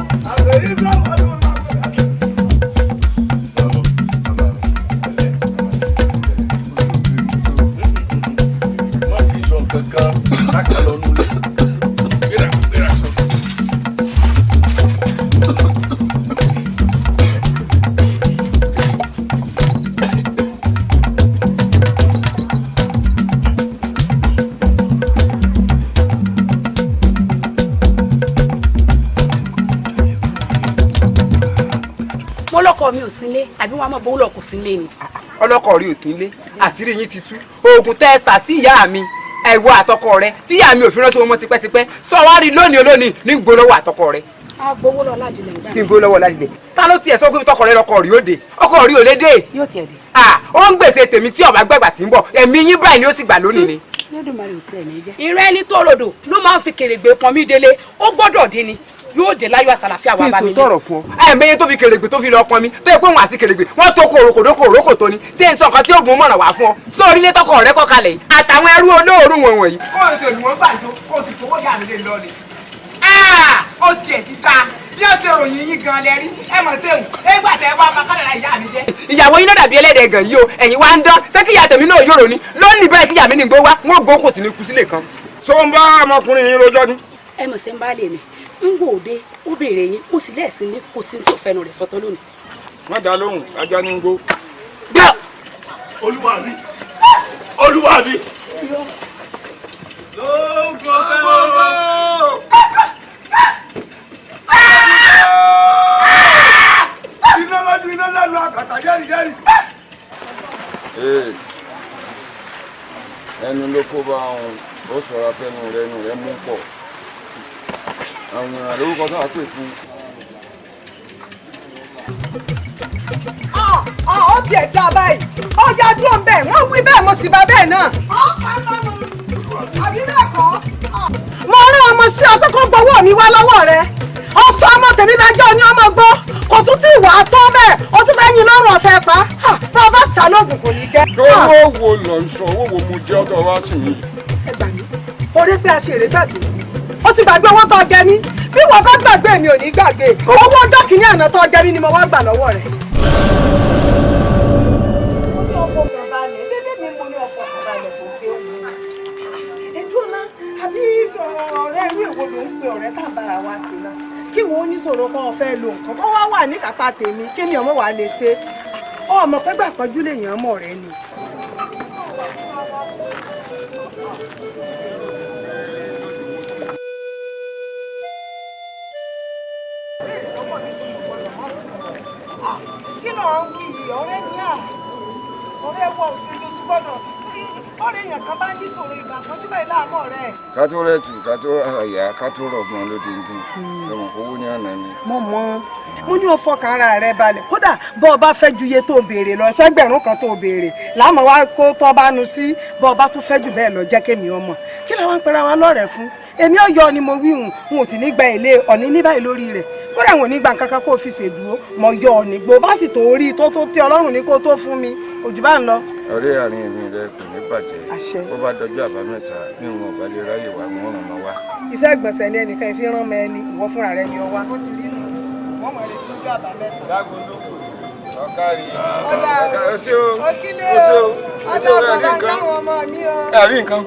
kankan lákàá lọ nulẹ̀. Gbéra gbéra sọ. Mo lọkọ mi ò sínlé, àbí wọn a máa bọ́ lọ kò sínlé ni. Ọlọ́kọ rí ò sí nílé, àṣírí yín ti tú. Oògùn tẹ́ ẹ sà sí ìyá mi, ẹ̀wọ́ àtọkọ rẹ tí ìyá mi ò fi ránṣẹ́ wọn mọ́ tipẹ́tipẹ́, sọ wá rí lónìí olónìí ní gbólọ́wọ́ àtọkọ rẹ. A gbowó lọ ládìlẹ̀ ń gbà. Ní gbólọ́wọ́ ládìlẹ̀. Ta ló tiẹ̀ sọ pé tọkọ rẹ lọkọ rí òde? Ọkọ rí òde dé. Yóò tiẹ̀ dé. Ah, ó ń gbèsè tèmi tí ọba gbàgbà tí ń bọ̀, ẹ̀mí yín báyìí ni ó sì gbà lónìí ni. Lẹ́dùnmarè ò tiẹ̀ ní jẹ́. Ìrẹ́ ẹni tó rodò ló máa ń fi kèrègbè pọn mí délé, ó gbọ́dọ̀ dín ni, yóò dé láyọ̀ àtàlàfíà wà bá mi tí n sọ tọrọ fún ọ. Ẹ̀ẹ̀mẹyẹ tó fi kèrègbè tó fi lọ pọn mi, tó yẹ pé òun àti kèrègbè wọ́n tó kòròkòdó kòrókò tó ni, ṣé n sọ nǹkan tí oògùn mọ̀ràn wá fún ọ. Sọ orílẹ̀ tọkọ rẹ kọ kalẹ̀ yìí àtàwọn ẹrú olóòórùn wọ̀nyí. Kó o sì wọ́n gbàjọ, kó o sì fowó yà mí lé lọ ni. Ó tiẹ̀ ti ta bí ó ṣe ròyìn yín gan lẹ rí ẹ mọ̀ sẹ́wọ̀n ẹgbà tẹ wá bá kádàrá ìyá mi jẹ́. Ìyàwó yín ló dàbí ẹlẹ́dẹ̀ gan yìí o, ẹ̀yin wá ń dán, ṣé kí ìyá tèmi náà yòrò ni lónìí bẹ́ẹ̀ kí ìyá mi ní gbó wá, wọn ò gbó kò sí ní kú sílẹ̀ kan. Ṣó ń bá ọmọkùnrin yín rojọ́ ni. Ẹ mọ̀ sí ń bá lè mi ń wò dé, ó béèrè yín, ó sì lẹ́ẹ̀sìn ní kò sí tí ò fẹnu rẹ̀ sọ́tọ́ lónìí. Má dá lóhùn, ajá ní gbó. Olúwa mi, olúwa mi. Lóògùn ọ̀fẹ́ o. Iná lọ́dún, iná lọ́dún, àkàtà yẹ́rì yẹ́rì. Ẹnu ló kó bá wọn, ó sọ̀rọ̀ afẹ́nu rẹ, ẹnu rẹ mú pọ̀. Àwọn àlórúkọ tó wà pè fún. Ó tiẹ̀ dá báyìí, ó ya dúró ń bẹ̀, wọ́n wí bẹ́ẹ̀ mo sì bá bẹ́ẹ̀ náà. Àbí bẹ́ẹ̀ kọ́. Mo rán ọmọ sí ọ pé kó gbowó mi wá lọ́wọ́ rẹ. Ó sọ ọmọ tèmi lájọ́ ní ọmọ gbọ́, kò tún tí ìwà tó bẹ́ẹ̀, ó tún fẹ́ yin lọ́rùn ọ̀fẹ́ pa. Bá a bá sá lóògùn kò ní jẹ́. Owó wo lọ ń sọ, owó wo mo jẹ́ ọ̀dọ̀ wá sí mi. Ẹ gbà mí, orí pé a ṣe èrè gbàgbé. Ó ti gbàgbé owó tó jẹ mí, bí wọ́n bá gbàgbé mi ò ní gbàgbé. Owó ọjọ́ kìíní àná tó jẹ mí ni mo wá gbà lọ́wọ́ rẹ̀. Mo ní ọkọ̀ kan balẹ̀, bébí mi mo ní ọkọ̀ kan balẹ̀ kò ṣe é wù. Ẹ̀dùn náà, àbí ọ̀rẹ́ irú èwo ló ń pe ọ̀rẹ́ tá à ń bára wa ṣe náà? Kí wo oníṣòro kan ó fẹ́ lo nǹkan kó wá wà níkápá tèmi, kí mi ọmọ wa lè ṣe. Ọmọ pé gbà pọ́njú lè yàn mọ̀ rẹ ni. Kí ló ń kí yìí? Ọ̀rẹ́ ní à, ọ̀rẹ́ wọ òṣèlú gbọ́dọ̀ ọ̀rẹ́ èèyàn kan bá ní ìṣòro ìgbà kan tí báyìí láàmú rẹ̀. Ká tó rẹ̀ tù, ká tó àyà, ká tó rọ̀gbọ̀n lódìndín, ọmọ owó ní àná ni. Mo mọ, mo ní o fọkàn ara rẹ balẹ̀, kódà bọ́ ọ bá fẹ́ ju iye tó o béèrè lọ, sẹ́gbẹ̀rún kan tó o béèrè láàmú wa kó tọ́ bá nu sí, bọ́ ọ bá tún fẹ́ jù bẹ́ẹ̀ lọ jẹ́ kémi ọmọ. Kí làwọn ń pera wa lọ́rẹ̀ẹ́ fún? Èmi ọ̀yọ́ ni mo wí hùn, n ò sì ní gba èlé ọ̀ní ní báyìí lórí rẹ̀, kódà wọn ò ní gba nǹkan kan kó o fi ṣèdúró, mọ̀ yọ ọ̀ní gbó bá sì tó rí tó tó tẹ́ Ọlọ́run ní kó tó fún mi, òjò bá ń lọ. Ọ̀rẹ́ àárín èmi rẹ kò ní bàjẹ́, bó bá dọjọ́ àbámẹ́ta ní wọn ò bá lè ráyè wá, wọn ràn máa wá. Iṣẹ́ ìgbọ̀nsẹ̀ ni ẹnìkan ìfi rán mọ ẹni, ìwọ fúnra rẹ ni ọ wá. Ó ti rí nù, wọ́n mọ̀ retí ọjọ́ àbámẹ́ta. Ọ̀kárí. Ọ̀dà o, òkìlẹ̀ o, ọ̀dà bàbá táwọn ọmọ mi o. Ẹ̀rí nǹkan.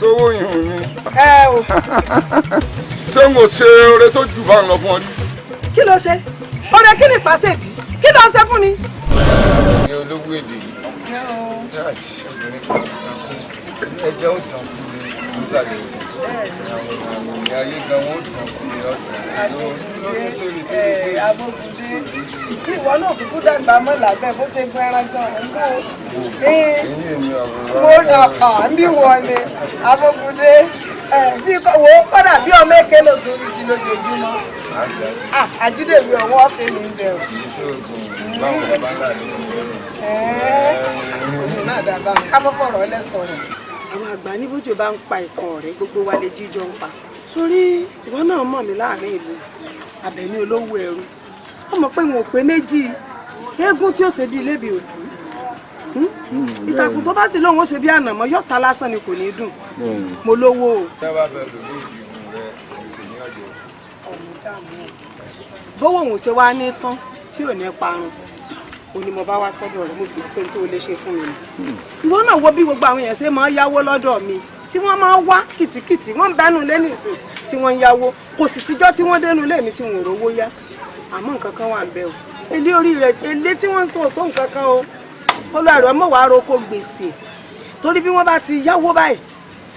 Sówó ìhùn mi. Ẹ o. Ṣé n ò ṣe oore tó jù bá ń lọ fún ọ rí? Kí ló ṣe? Oore kí ni ìpàṣẹ dì? Kí ló ṣe fún mi? Ní olówó èdè yìí. Ẹjẹ́ ó dàn kú ní ìsàlẹ̀ òde. Àwọn ènìyàn ayé gan wọ́n dàn kú ní ọ̀dọ̀. Abógundé, ìwọ náà kúkú dàgbà mọ́ làbẹ́ bó ṣe gun ẹran gan ọ̀hún kó. Mo dàpà ń bí wọ ni Abógundé, bí wo kọ́dà bí ọmọ èké ló tún rí sí lójoojúmọ́. Àjídèmí ọwọ́ ọ̀fẹ́ mi ń bẹ̀ o. Òun náà dàbà ká mọ́ fọ̀rọ̀ ẹlẹ́sọ̀rọ̀. Àwọn àgbà níbójú bá ń pa ìkan ọ̀rẹ́ gbogbo wa lè jíjọ ń pa. Torí ìwọ náà mọ̀ mí láàrin ìlú Àbẹ̀ní olówó ẹrú. Ó mọ̀ pé wọn ò pé méjì, eégún tí ó ṣe bí ilébi ò sí, ìtàkùn tó bá sì lóun ó ṣe bí ànàmọ́ yóò ta lásán ni, kò ní dùn. Mo lówó o. Bówó òun ṣe wá ní tán tí ò ní parun ò ní mo bá wá sọ́dọ̀ rẹ̀, mo sì mọ̀ pé n tó lè ṣe fún mi ni. Ìwọ náà wo bí gbogbo àwọn èèyàn ṣe máa ń yáwó lọ́dọ̀ mi, tí wọ́n máa ń wá kìtìkìtì, wọ́n ń bẹ́nu lé nìsín tí wọ́n ń yáwó, kò sì síjọ́ tí wọ́n dénú lé mi tí wọ́n ò rówó yá. Àmọ́ nǹkan kan wà ń bẹ o, èlé orí rẹ̀, èlé tí wọ́n ń san ò tó nǹkan kan o. Olú ẹ̀rọ mọ̀ wá roko gbèsè, torí bí wọ́n bá ti yáwó báyìí,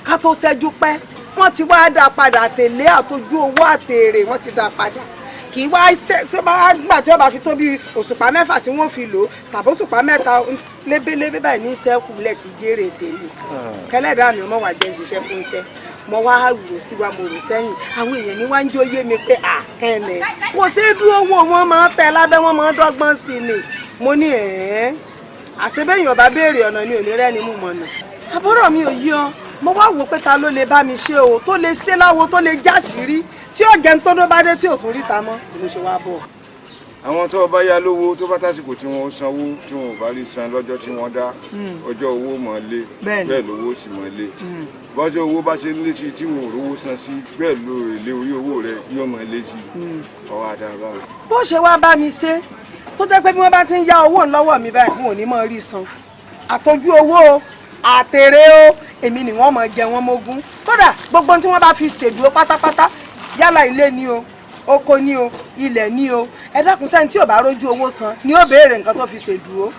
ká tó ṣẹ́jú pẹ́, wọ́n ti wá dá padà, tèlé àtọjú owó àtèrè wọ́n ti dá padà. Kì í wá ṣe tí ó bá gbà tí ó bá fi tó bí òṣùpá 6 tí wọ́n fi lò ó tàbí òṣùpá 3 lébélébé báyìí ní sẹ́kù lẹ̀ ti jèrè tèmi. Kẹlẹ́dàá mi ọmọ wa jẹ́ ṣiṣẹ́ fún iṣẹ́. Mo wá rò sí wa, mo rò sẹ́yìn, àwọn èèyàn ní wá ń jó yé mi pé àkẹ́nẹ̀ kò ṣeé dúró wò, wọ́n máa ń tẹ lábẹ́, wọ́n máa ń dọ́gbọ́n sí ni. Mo ní ẹ̀ẹ́n àṣebẹ́yìn ọba béèrè ọ̀nà ni òní rẹ́ni mú mọ̀nà. Àbúrò mi ò yí ọ. Mo wá wò pé ta ló lè bá mi ṣe o, tó lè ṣe láwo, tó lè jáṣìírí, tí ó jẹun tó bá dé tí ò tún ríta mọ́, mo ṣe wá bọ̀. Àwọn tó bá yá lówó, tó bá tásìkò tí wọ́n sanwó, tí wọ́n ò bá rí san lọ́jọ́ tí wọ́n dá, ọjọ́ owó mọ̀ lé, bẹ́ẹ̀ lówó sì mọ̀ lé. Bọ́jọ́ owó bá ṣe ń lé sí i tí wọ́n ò rówó san sí, bẹ́ẹ̀ ló èlé orí owó rẹ̀ yóò mọ̀ lé sí i. Ọwọ́ àdàbà. Bó ṣe wá bá mi ṣe tó jẹ́ pé bí wọ́n bá ti ń yá owó lọ́wọ́ mi báyìí, wọn ò ní mọ̀ rí san, àtọ́jú owó o, àtèrè o, èmi ni wọ́n mọ̀ jẹ wọ́n mógún. Kódà gbogbo tí wọ́n bá fi ṣèdúró pátápátá, yálà ilé ni o, oko ni o, ilẹ̀ ni o, ẹ dákun, sẹ́ni tí ò bá rójú owó san ni ó béèrè nǹkan tó fi ṣèdúró.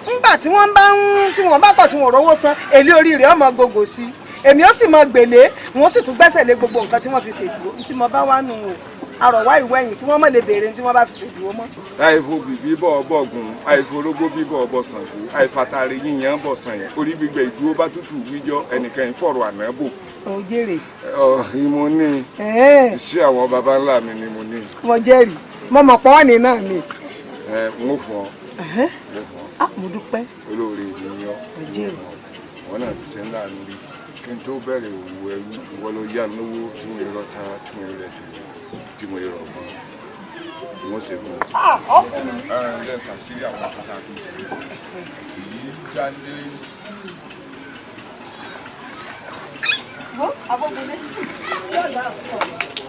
Ńgbà tí wọ́n bá ń tí wọ́n bá pọ̀ tí wọ́n rówó san, èlé orí rẹ̀ ọmọ gògò sí i, èmi ó sì mọ gbèlé, wọ́n sì tún gbẹ́sẹ̀ lé gbogbo nǹkan tí wọ́n fi ṣèdúró. Tí mo bá wá nù o, àrọ̀wá ìwẹ̀yìn kí wọ́n má lè béèrè tí wọ́n bá fi ṣèdúró mọ́. Àìfo bìbí bọ̀ bọ̀gùn, àìfo orógbó bíbọ̀ bọ̀ Ṣàngó, àìfàtàrí yíyan bọ̀ sànyàn, orí gbígbẹ ìdúró bá tútù wíjọ́, ẹnìkan ìfọ̀rọ̀ àná bò. Ó jèrè. Ọ ìmọ̀ ní iṣẹ́ àwọn baba ńlá mi ni mo ní. Mo jẹ́rìí, mo mọ̀ pọ́ ní náà ni. Ẹ n ó fún ọ. N ó fún ọ. Ah, mo dúpẹ́. Olóore mi yan. Mo jèrè. Wọn náà ti ṣe ńlá lórí kí n tó bẹ̀rẹ̀ òwò ẹrú, ìwọ ló yá mi lówó tí mo rọ ta, tí mo rẹ tó, tí mo rọ mọ́, wọ́n ṣe fún ọ. Ah, ọ fún mi. Ẹ ẹ lẹ́ẹ̀ka sí àwọn tó ta tó ṣe èyí jáde. Wo abógunlé yóò dá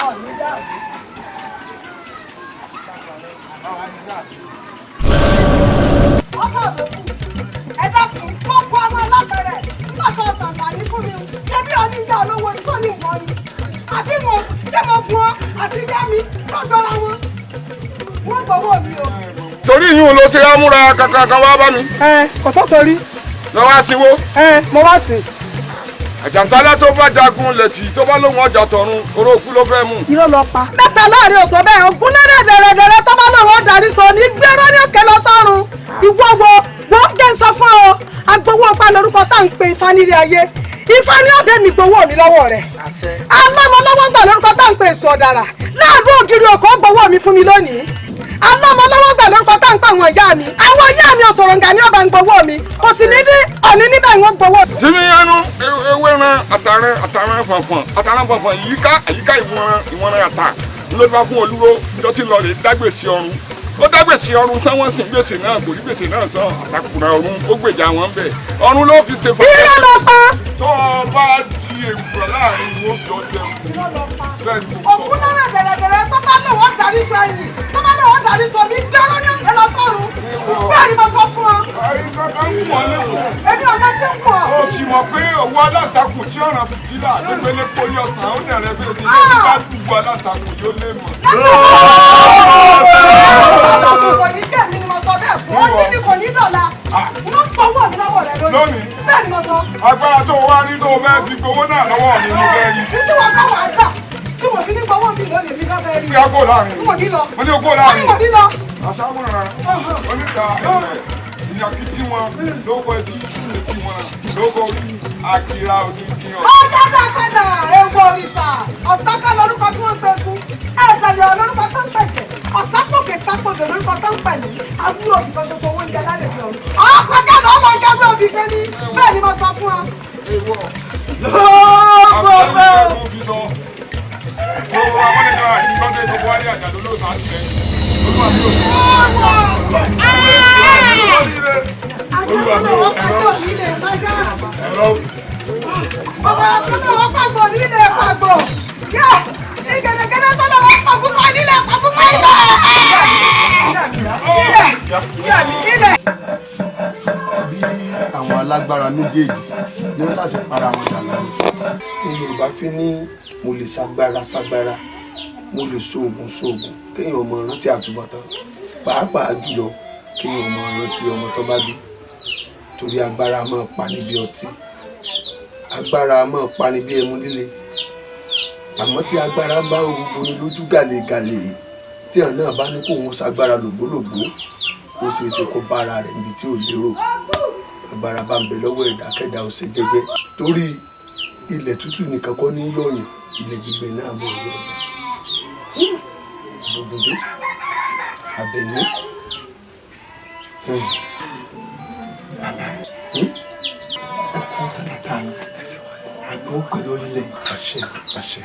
ọ ní dáàbò. Ọkọ àbòkù, ẹ dákun, gbogbo àwọn alábẹ̀rẹ̀ nígbà tó ṣàǹfààní fún mi, ṣé bí ọ ní ìyá olówó ni tó ní ìwọ ni àbí mo ṣé mo gun ọ àti ìyá mi tó jọra wọn, wọn gbowó mi o. Torí ìyún ló ṣe ámúra kankan kan wá bá mi. Ẹ kò tó torí. Lọ wá sinwó. Ẹ mo wá sìn. Àjàntálá tó bá jagun lẹ̀tì, tó bá lóun ọjà tọ̀run, orókú ló fẹ́ mú. Irọ́ lọ pa. Mẹ́ta láàrin òtọ́ bẹ́ẹ̀, ogún náírà dẹ̀rẹ̀dẹ̀rẹ̀ tó bá lóun ọ̀darí sọ ní gbéró ní òkè lọ sọ́run. Ìwọ wo wọ́n jẹ́ ń sọ fún ọ, agbowó pa lórúkọ tá à ń pe Ifá nílé ayé. Ifá ní ọ̀bẹ mi gbowó mi lọ́wọ́ rẹ̀. Alọ́mọ lọ́wọ́ gbà lórúkọ tá à ń pe èso ọ̀dàrà. Láàrú ògiri òkò gbowó mi fún mi lónìí. Alọ́mọ lọ́wọ́ gbà lórúkọ tá à ń pa àwọn ìyá mi. Àwọn ìyá mi ọ̀sọ̀rọ̀ǹgà ní ọba ń gbowó mi. Kò sì ní ní ọ̀ní níbẹ̀ ń gbowó. Jimmy ẹnu ewé ran àtàràn àtàràn fọ̀nfọ̀n àtàràn fọ̀nfọ̀n yíká àyíká ìwọ̀nran ìwọ̀nran àtà ló bá fún olúwo tó ti lọ rè dágbèsè ọ̀run. Ó dágbèsè ọ̀run tán, wọ́n sì ń gbèsè náà kò rí gbèsè náà san, àtàkùrà ọ̀run ó gbèjà wọn bẹ̀. Ọ̀run ló fi ṣe fún. Irọ́ ló pa. Tó o bá di èwùrọ̀ láàrin ìwọ fi ọdẹ Irọ́ ló pa. Bẹ́ẹ̀ ni mo sọ. Òkú náírà dẹ̀rẹ̀dẹ̀rẹ̀ tó bá lòun ọ̀darí sọ ẹ̀yìn, tó bá lòun ọ̀darí sọ mi gbẹ́rọ́ ní òkè lọ sọ́run. Bẹ́ẹ̀ ni mo sọ fún ọ. Èmi ọ̀gá tí ń pọ̀. Ó sì mọ̀ pé òwú aláǹtakùn tí ọ̀ràn fìtílà ló gbélé poli ọ̀sán ó nà rẹ̀ fèsì ní ti bá dùgbò aláǹtakùn yóò lé mọ̀. Kò ní jẹ́ mi ni mo sọ bẹ́ẹ̀ fún ọ, ní ni kò ní dọ̀la. Wọ́n gbowó mi lọ́wọ́ rẹ lónìí. Bẹ́ẹ̀ ni mo sọ. Agbára tó wá ní tó fẹ́ fi gbowó náà lọ́wọ́ mi mo fẹ́ rí. Ní tí wọ́n bá wà á dà, tí wọ́n fi ní gbowó mi lónìí, èmi kan fẹ́ rí. Bí a kó láàrin. N kò ní lọ. Mo ní o kó láàrin. Mo ní kò ní lọ. Aṣáwòrán oníta ìyàkìtì wọn lóko etí etí wọn lóko orí àkìrà òdìdí ọ̀. Ó dáadáa padà ewu òrìṣà ọ̀sáká lórúkọ tí wọ́n ń pẹ̀kú, ẹ̀ẹ́dàyọ̀ lórúkọ tó ń pẹ̀jẹ̀, ọ̀sápòkè sápòdò lórúkọ tó ń pẹ̀lú, àbúrò òbí kan ṣoṣo owó oúnjẹ lálẹ́ ìjọ. Ọkọ̀ jáde ọmọ jáwé òbí kan ní, bẹ́ẹ̀ ni mo sọ fún ọ. Ewọ. Lóògbé. àjàdó ló sá sí lẹ́yìn. Olúwa mi ò. Olúwa mi ò. Ẹ̀rọ. Ẹ̀rọ. Bàbá tó lọ́wọ́ pàgbò nílé pàgbò. Yá! Ní gẹ̀dẹ̀gẹ̀dẹ̀ tó lọ́wọ́ pàgbò nílé pàgbò ilẹ̀. Ilẹ̀! Ilẹ̀! Bí àwọn alágbára méjèèjì ní wọ́n ṣàṣì para wọn dànù. Ní Yorùbá fi ní mo lè ṣagbára ṣagbára, mo lè ṣoògùn ṣoògùn, kéèyàn ọmọ rántí àtúbọ̀tán, pàápàá jùlọ kéèyàn ọmọ rántí ọmọ tó bá bí, torí agbára máa pa níbi ọtí, agbára máa pa níbi ẹmu líle. Àmọ́ tí agbára bá rúgbó ni lójú gàlégàlé, tí àwọn náà bá ní kó òun ṣagbára lògbólògbó, ó ṣeé ṣe kó bá ara rẹ̀ níbi tí ò lérò. Agbára bá ń bẹ lọ́wọ́ ẹ̀dá kẹ́dá ó ṣe jẹ́jẹ́, torí ilẹ̀ tútù nìkan kọ́ ní yọ̀yàn, ilẹ̀ gbígbẹ náà mọ̀ yọ̀yàn. Ògúndé Àbẹ̀ní. Ẹ kú tàlátà àgbọ̀ pẹ̀lú ilẹ̀. Àṣẹ, àṣẹ.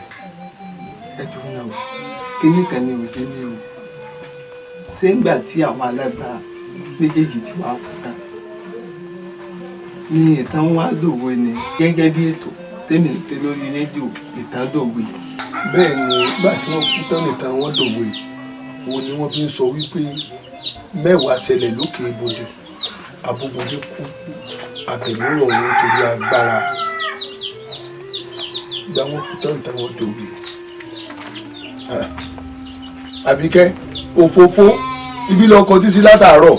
Ẹ dùn náà o, kíní kan ni òye mi o. Ṣé ńgbà tí àwọn alágbára méjèèjì ti wá kú tán ní ìtàn wá dòwe ni, gẹ́gẹ́ bí ètò tèmi ń ṣe lórí rédíò, ìtàn dòwe? Bẹ́ẹ̀ ni, nígbà tí wọ́n kú tán nìtàn wọ́n dòwe. Òun ni wọ́n fi ń sọ wípé mẹ́wàá ṣẹlẹ̀ lókè ibodè, Abógundé kú, Àbẹ̀ní rọ̀ wọ́n torí agbára. Ìgbà wọn kú tán nìtàn wọ́n dòwe. Àbíkẹ́, òfófó ibi lọ kọ títí látàárọ̀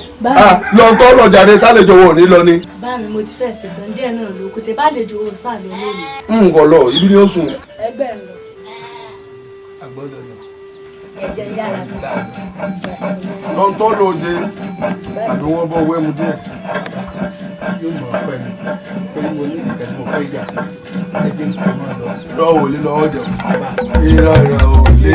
lọ tọ́ lọ jàre, sálẹ̀jọ wọ̀ ní lọ ni. Bá mi, mo ti fẹ́ ṣetán, díẹ̀ náà ló kù, ṣe bá lè ju owó sáà lọ lónìí. N kò lọ, ibi ni ó sùn. Ẹgbẹ́ ń lọ. Àgbọ́dọ̀ lọ. Ẹ̀jẹ̀ ń yára sí. Lọ tọ́ lọ jẹ àbí wọ́n bọ́ wẹ́mu díẹ̀. Yóò mọ̀ ọ́ pẹ́ mi pé mo ní ìfẹ́ mo fẹ́ yà, ẹ jẹ́ nǹkan máa lọ. Lọ́wọ́ lé lọ́wọ́ jẹun. Irọ́ irọ́ ò lé.